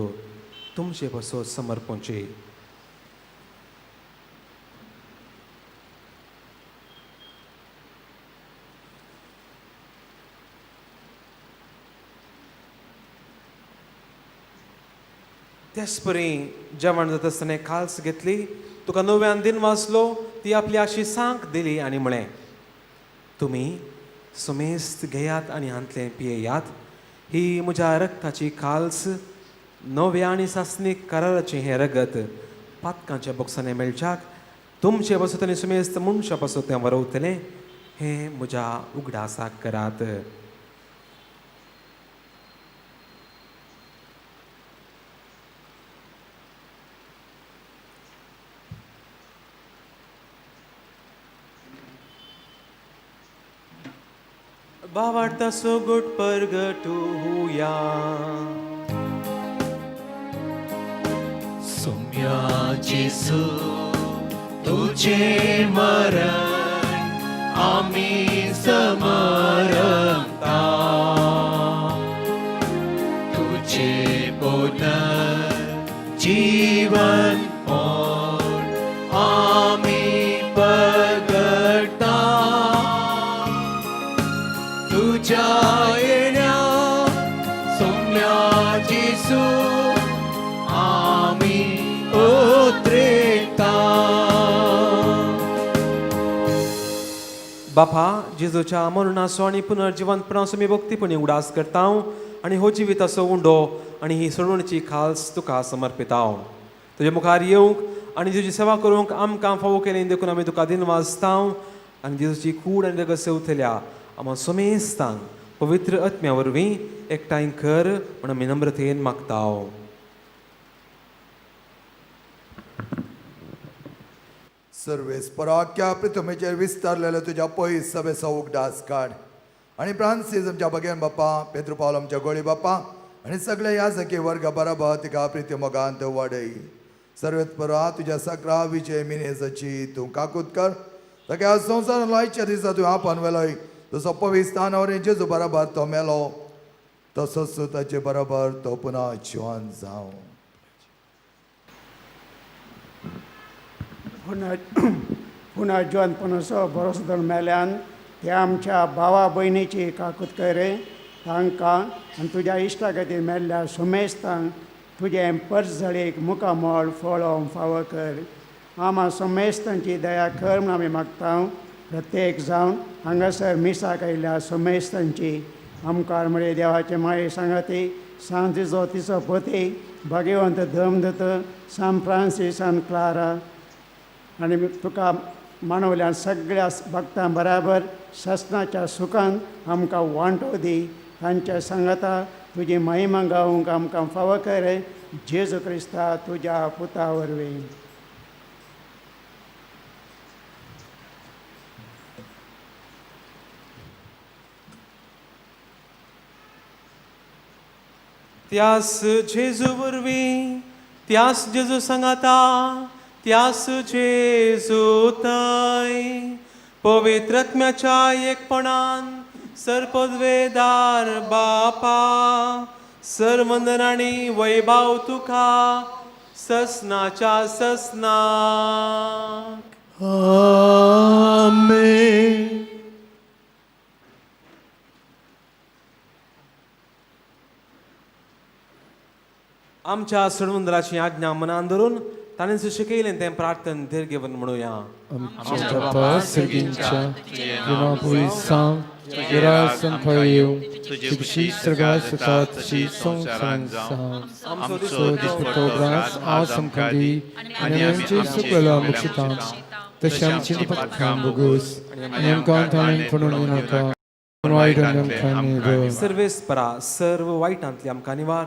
तुमचे पासत समर्पणची. त्याच परी जेवण जाता आसतना काल्स घेतली, तुका नव्यान दिन वाचलो, ती आपली आशिसांक दिली आनी म्हळें, तुमी समेस्त घेयात आनी हांतलें पियेयात, ही म्हज्या रक्ताची काल्स, नव्या आनी सासणीक कराराचें हें रगत पातकांच्या बोक्सांनी मेळच्याक तुमचे पासत आनी सुमेस्त मनशा पासत तें वरवतलें, हें म्हज्या उगडासाक करात. भावार्था सोगट परगटुया. सोम्या जेजू तुझे मरण आमी समरता, तुझे पुनर्जीवन आमी परगटिता. तुज्या येण्या सोम्या जेजू आमी उतरेता. बापा, जेजूच्या मरणाचो आनी पुनर्जिवंतपणाचो आमी भक्तीपणी उडास करता आनी हो जिविताचो उंडो आनी ही सोडवणीची खास तुका समर्पिता. तुजे मुखार येवंक आनी तुजी सेवा करूंक आमकां फावो केली देखून आमी तुका दिनवासता आनी जेजूची कूड आनी रगत सेवतल्या आमा समेस्तांक पवित्र आत्म्या वरवीं एकठांय कर म्हूण आमी नम्रतेन मागता. सर्वेस्पराक्या पृथ्वीचेर विस्तारलेलो तुज्या पयस सभेचो उगडास काड आनी फ्रांसीस आमच्या बगेन बापा, पेद्रू पावल आमच्या गोळी बापा आनी सगळे ह्या सखी वर्ग बराबर तिका प्रिती मोगांत वाडय. सर्वेस्परा तुज्या सकरा विजय मिनेजाची तूं काकूत कर, ताका संवसारान लायच्या दिसा तूं आपन वेलोय जसो पवित्र स्थानावर जेजू बराबर तो मेलो तसोच ताचे बराबर तो पुन्हा जिवन जावं. पुन्हा जिवनपणाचो भरोसो दवरून मेल्यान ते आमच्या भावा भयणीची काकूत करे तांकां आनी तुज्या इश्टा खातीर मेल्ल्या सुमेस्तांक तुजें परजळीक मुखामळ फळोवंक फावो कर. आमा सुमेस्तांची दया कर म्हूण आमी मागता. प्रत्येक जावन हांगासर मिसाक आयिल्ल्या सुमेस्तांची आमकां म्हळे देवाचे माये सांगाती सांतिचो तिचो पती भाग्यवंत धर्मदत्त सान फ्रांसीस आनी क्लारा आनी तुका मानवल्या सगळ्या भक्तां बराबर ससनाच्या सुखान आमकां वांटो दी. तांच्या सांगाता तुजी महिमा गावंक आमकां फावो कर. जेजू क्रिस्ता तुज्या पुता वरवीं. त्यास जेजू वरवीं, त्यास जेजू सांगाता, त्यास जेजू थंय पवित्र आत्म्याच्या एकपणान सर्पद्वेदार बापा सर्वंदन आनी वैभाव तुका ससनाच्या ससनाक. आमेन. आमच्या सर्वंदराची आज्ञा मनान धरून ताणें शिकयलें तें प्रार्थन धीर घेवन म्हणुया. आमच्या बापा सर्गींच्या तुजें पवित्र तुजें राज आमकां येवं, तुजी सर्गात जाता तशी संवसारांत जावं. आमचो दिसपट्टो ग्रास आज आमकां दी आनी आमचे सुकला मुक्षिता तशें आमची पातकां भोगोस आनी आमकां ताणें पडून नाका पूण वायट आमकां निवळ. सर्वेस्परा सर्व वायटांतली आमकां निवार,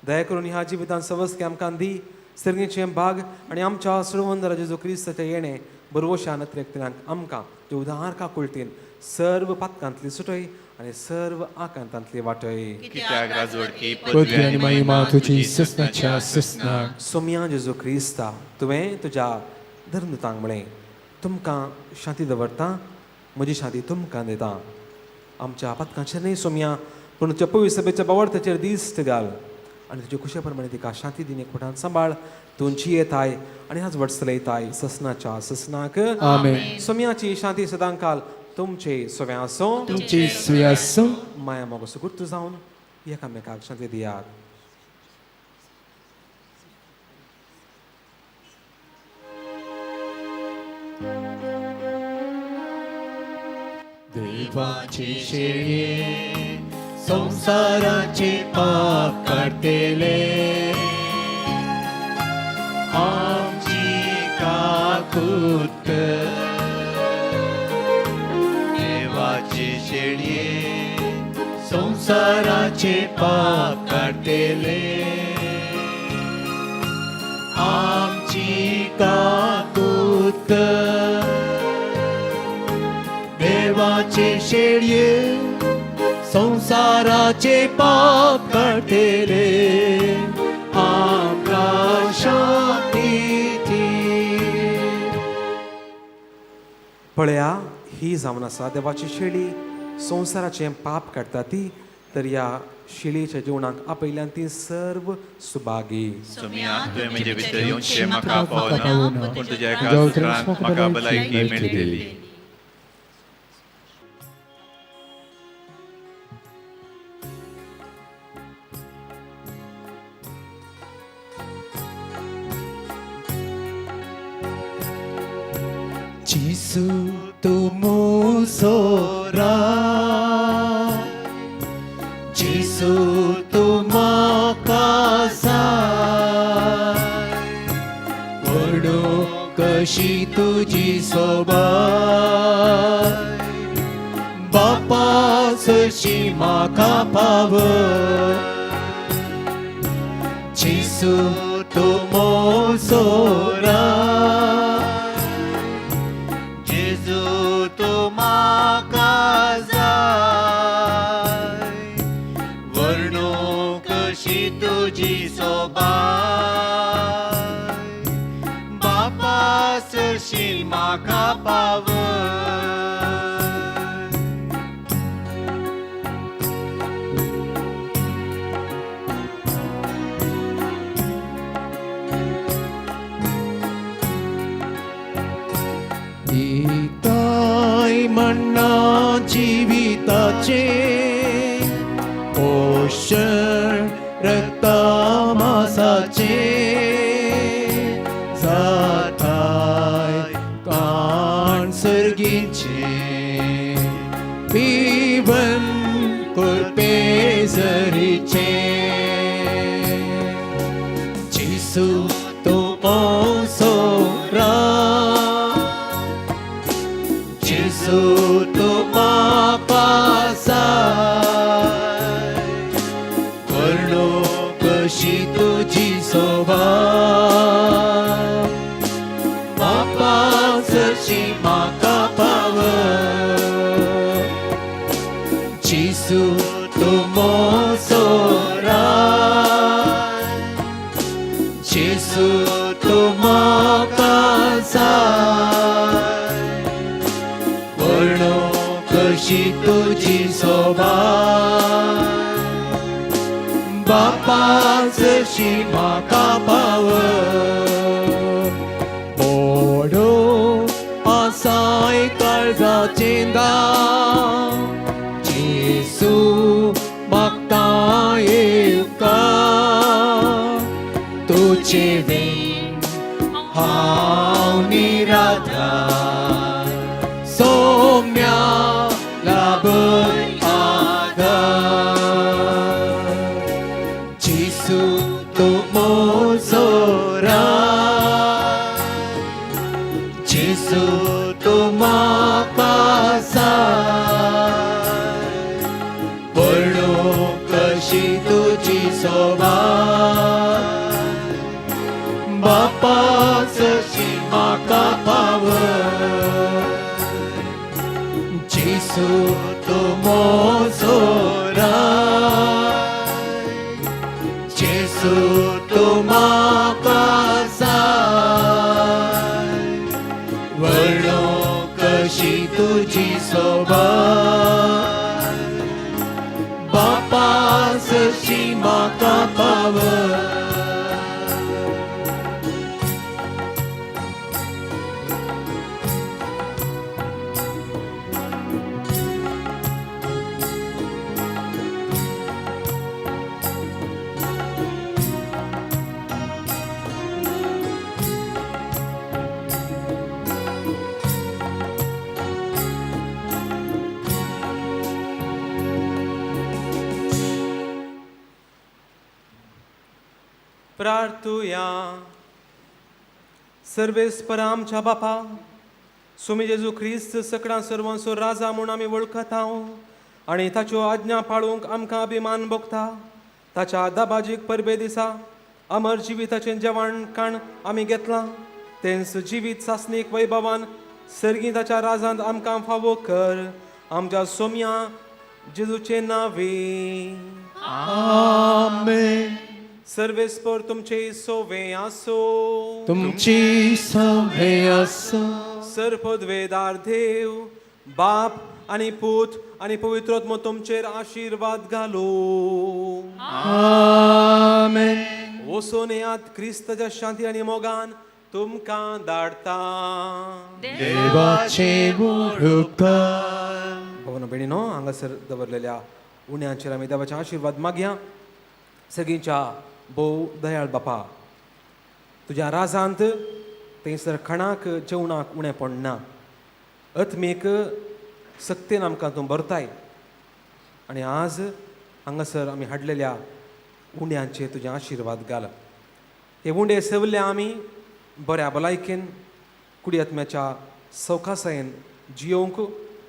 दया करून ह्या जिवितान सवस्की आमकां दी. सर्गीचें भाग आनी आमच्या सर्वंदरा जेजू क्रिस्ताचें येणें बरवशान अतिरेकतल्यांक आमकां जे उदार काकुळटीन सर्व पातकांतली सुटय आनी सर्व आकांतांतली वाटय. कित्याक राजवडकी पदवी आनी महिमा तुजी ससनाच्या ससनाक. सोम्या जेजू क्रिस्ता, तुवें तुज्या धर्मदूतांक म्हळें तुमकां शांती दवरता, म्हजी शांती तुमकां दिता. आमच्या पातकांचेर न्हय सोम्या, पूण तुज्या पवित्र सभेच्या बावडताचेर दिश्ट घाल आनी तुजे खुशे प्रमाणे तिका शांती दिन एकवटान सांबाळ. तूं जियेताय आनी आज वटसलयताय ससनाच्या ससनाक. आमेन. सोम्याची शांती सदांकाल तुमचे सव्या आसूं, तुमचे सुय आसूं. माया मोगो सुगूर्त जावन एकामेकाक शांती दियात. देवाची शेळये संसाराचे पाप काडटले, आमची काकूत कर. देवाची शेळये संसाराचे पाप काडटले, आमची काकूत कर. देवाचे शेळये संसाराचे पाप काडटले, आमकां शांती दी. पळया, ही जावन आसा देवाची शेळी, संवसाराचें पाप काडटा ती. तर ह्या शेळयेच्या जेवणाक आपयल्यान ती सर्व सुभागी. सोम्या, तुवें म्हजे भितर येवचें म्हाका पावना, पूण तुज्या एका उतरान म्हाका भलायकी मेळटली. जेजू तूं म्हजो राय, जेजू तूं म्हाका जाय, व्हडूंक कशी तुजी सोबाय, बापा सशी म्हाका पावय, जेजू तूं म्हजो राय, जेजू तूं म्हाका जाय, वर्णूंक कशी तुजी सोबाय, बापा सरशी म्हाका पावय. दिताय मण्णा जिविताचें पोशण रक्ता मासाचें, जाताय काण सर्गीचें पिवन कोरपे जरीचें, जेजू तूं म्हजो राय, जेजू तूं म्हाका जाय, वर्णूंक कशी तुजी सोबाय, बापा सशी म्हाका पावय, जेजू तूं म्हजो राय, जेजू तूं म्हाका जाय, वर्णूंक कशी तुजी सोबाय, बापा सशी म्हाका पावय, बोडो आसाय काळजाचें दार, जेजू मागता येवकार, तुजे वीण हांव निराधार, सौम्या लाभय आधार, जेजू तूं म्हजो राय, जेजू तूं म्हाका जाय, वर्णूंक कशी तुजी सोबाय, बापा सशी म्हाका पावय, जेजू तूं म्हजो राय, जेजू तूं म्हाका जाय, वर्णूंक कशी तुजी सोबाय, बापा सशी म्हाका पावय. प्रार्थुया. सर्वेस्पर आमच्या बापा, सुमी जेजू क्रिस्त सकडां सर्वांचो राजा म्हूण आमी वळखता आनी ताच्यो आज्ञा पाळूंक आमकां अभिमान भोगता. ताच्या दाबाजीक परबे दिसा अमर जिविताचें जेवण काण आमी घेतलां, तेंच जिवीत सासणीक वैभवान सर्गीं ताच्या राजांत आमकां फावो कर. आमच्या सोम्या जेजूचे नांवे. आमेन. सर्वेस्पर तुमचे सोवे आसो. तुमची सवे आसो. सर्पद्वेदार देव बाप आनी पूत आनी पवित्रोत्मो तुमचेर आशिर्वाद घालो. आमेन. वचून येयात क्रिस्ताच्या शांती आनी मोगान तुमकां धाडटा. देवाचे उपकार. भवन भयणीनो, हांगासर दवरलेल्या उण्यांचेर आमी देवाचे आशिर्वाद मागया. सगळींच्या भोव दयाळ बापा, तुज्या राजांत थंयसर खाणाक जेवणाक उणें पडना. आत्मीक सक्तेन आमकां तूं भरताय आनी आज हांगासर आमी हाडलेल्या उंड्यांचेर तुजे आशिर्वाद घाल. हे उंडे सेवले आमी बऱ्या भलायकेन कुडी आत्म्याच्या सवकासायेन जियोवंक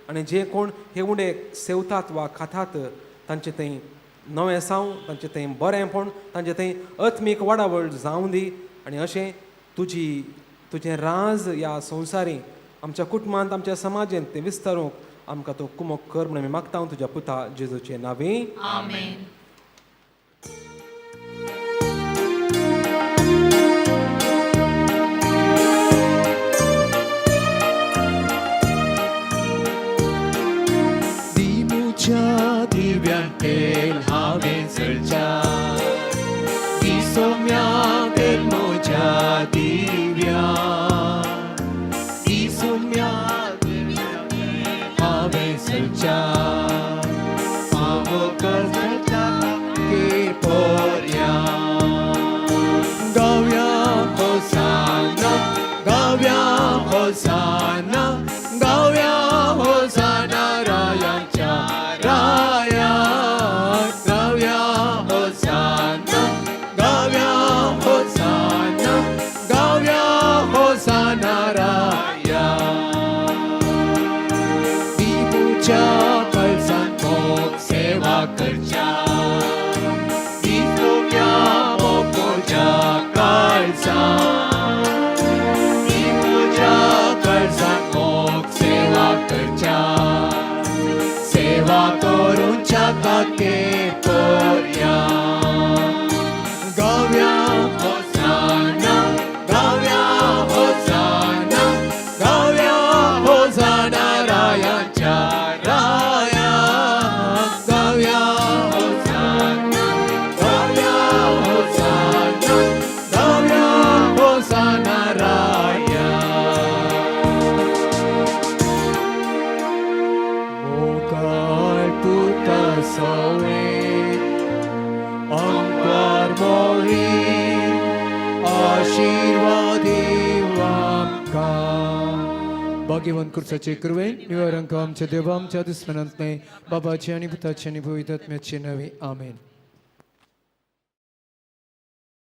आनी जे कोण हे उंडे सेवतात वा खातात तांचे थंय नवें साव, तांचे थंय बरेंपण, तांचे थंय आत्मीक वाडावळ जावं दी आनी अशें तुजी तुजें राज ह्या संवसारी आमच्या कुटुंबांत आमच्या समाजेंत तें विस्तारूंक आमकां तूं कुमक कर म्हूण आमी मागता तुज्या पुता जेजूचे नांवी. आमेन. दिमुच्या दिव्यान तेल हांवें चलच्या, दिसोम्या तेल म्हज्या दिव्या, दिसोम्या हांवें चलच्या, हांव करता पोर्या. गाव्या होसाना, गाव्या होसाना, गाव्या होसाना रायाच्या राया, गाव्या होसाना, गाव्या होसाना, गाव्या होसाना राया. दिवच्या कळसान मोग सेवा करच्या, दिसोम्या मोग म्हज्या काळजान, दिवच्या कळसान मोग सेवा करच्या, सेवा करूंच्या काके पोर्या. गाव्या होसाना, गाव्या होसाना, गाव्या होसाना रायाच्या राया, गाव्या होसाना, गाव्या होसाना, गाव्या होसाना राया. मोगाळ पुता सोवे अंकार मोरी आशीर्वाद आमकां. भाग्यवंत कुर्साचे कृपेन निवारांक आमच्या देवा आमच्या दुस्मनांतले बाबाचे आनी पुताचे आनी पवित्र आत्म्याचे नांवे. आमेन.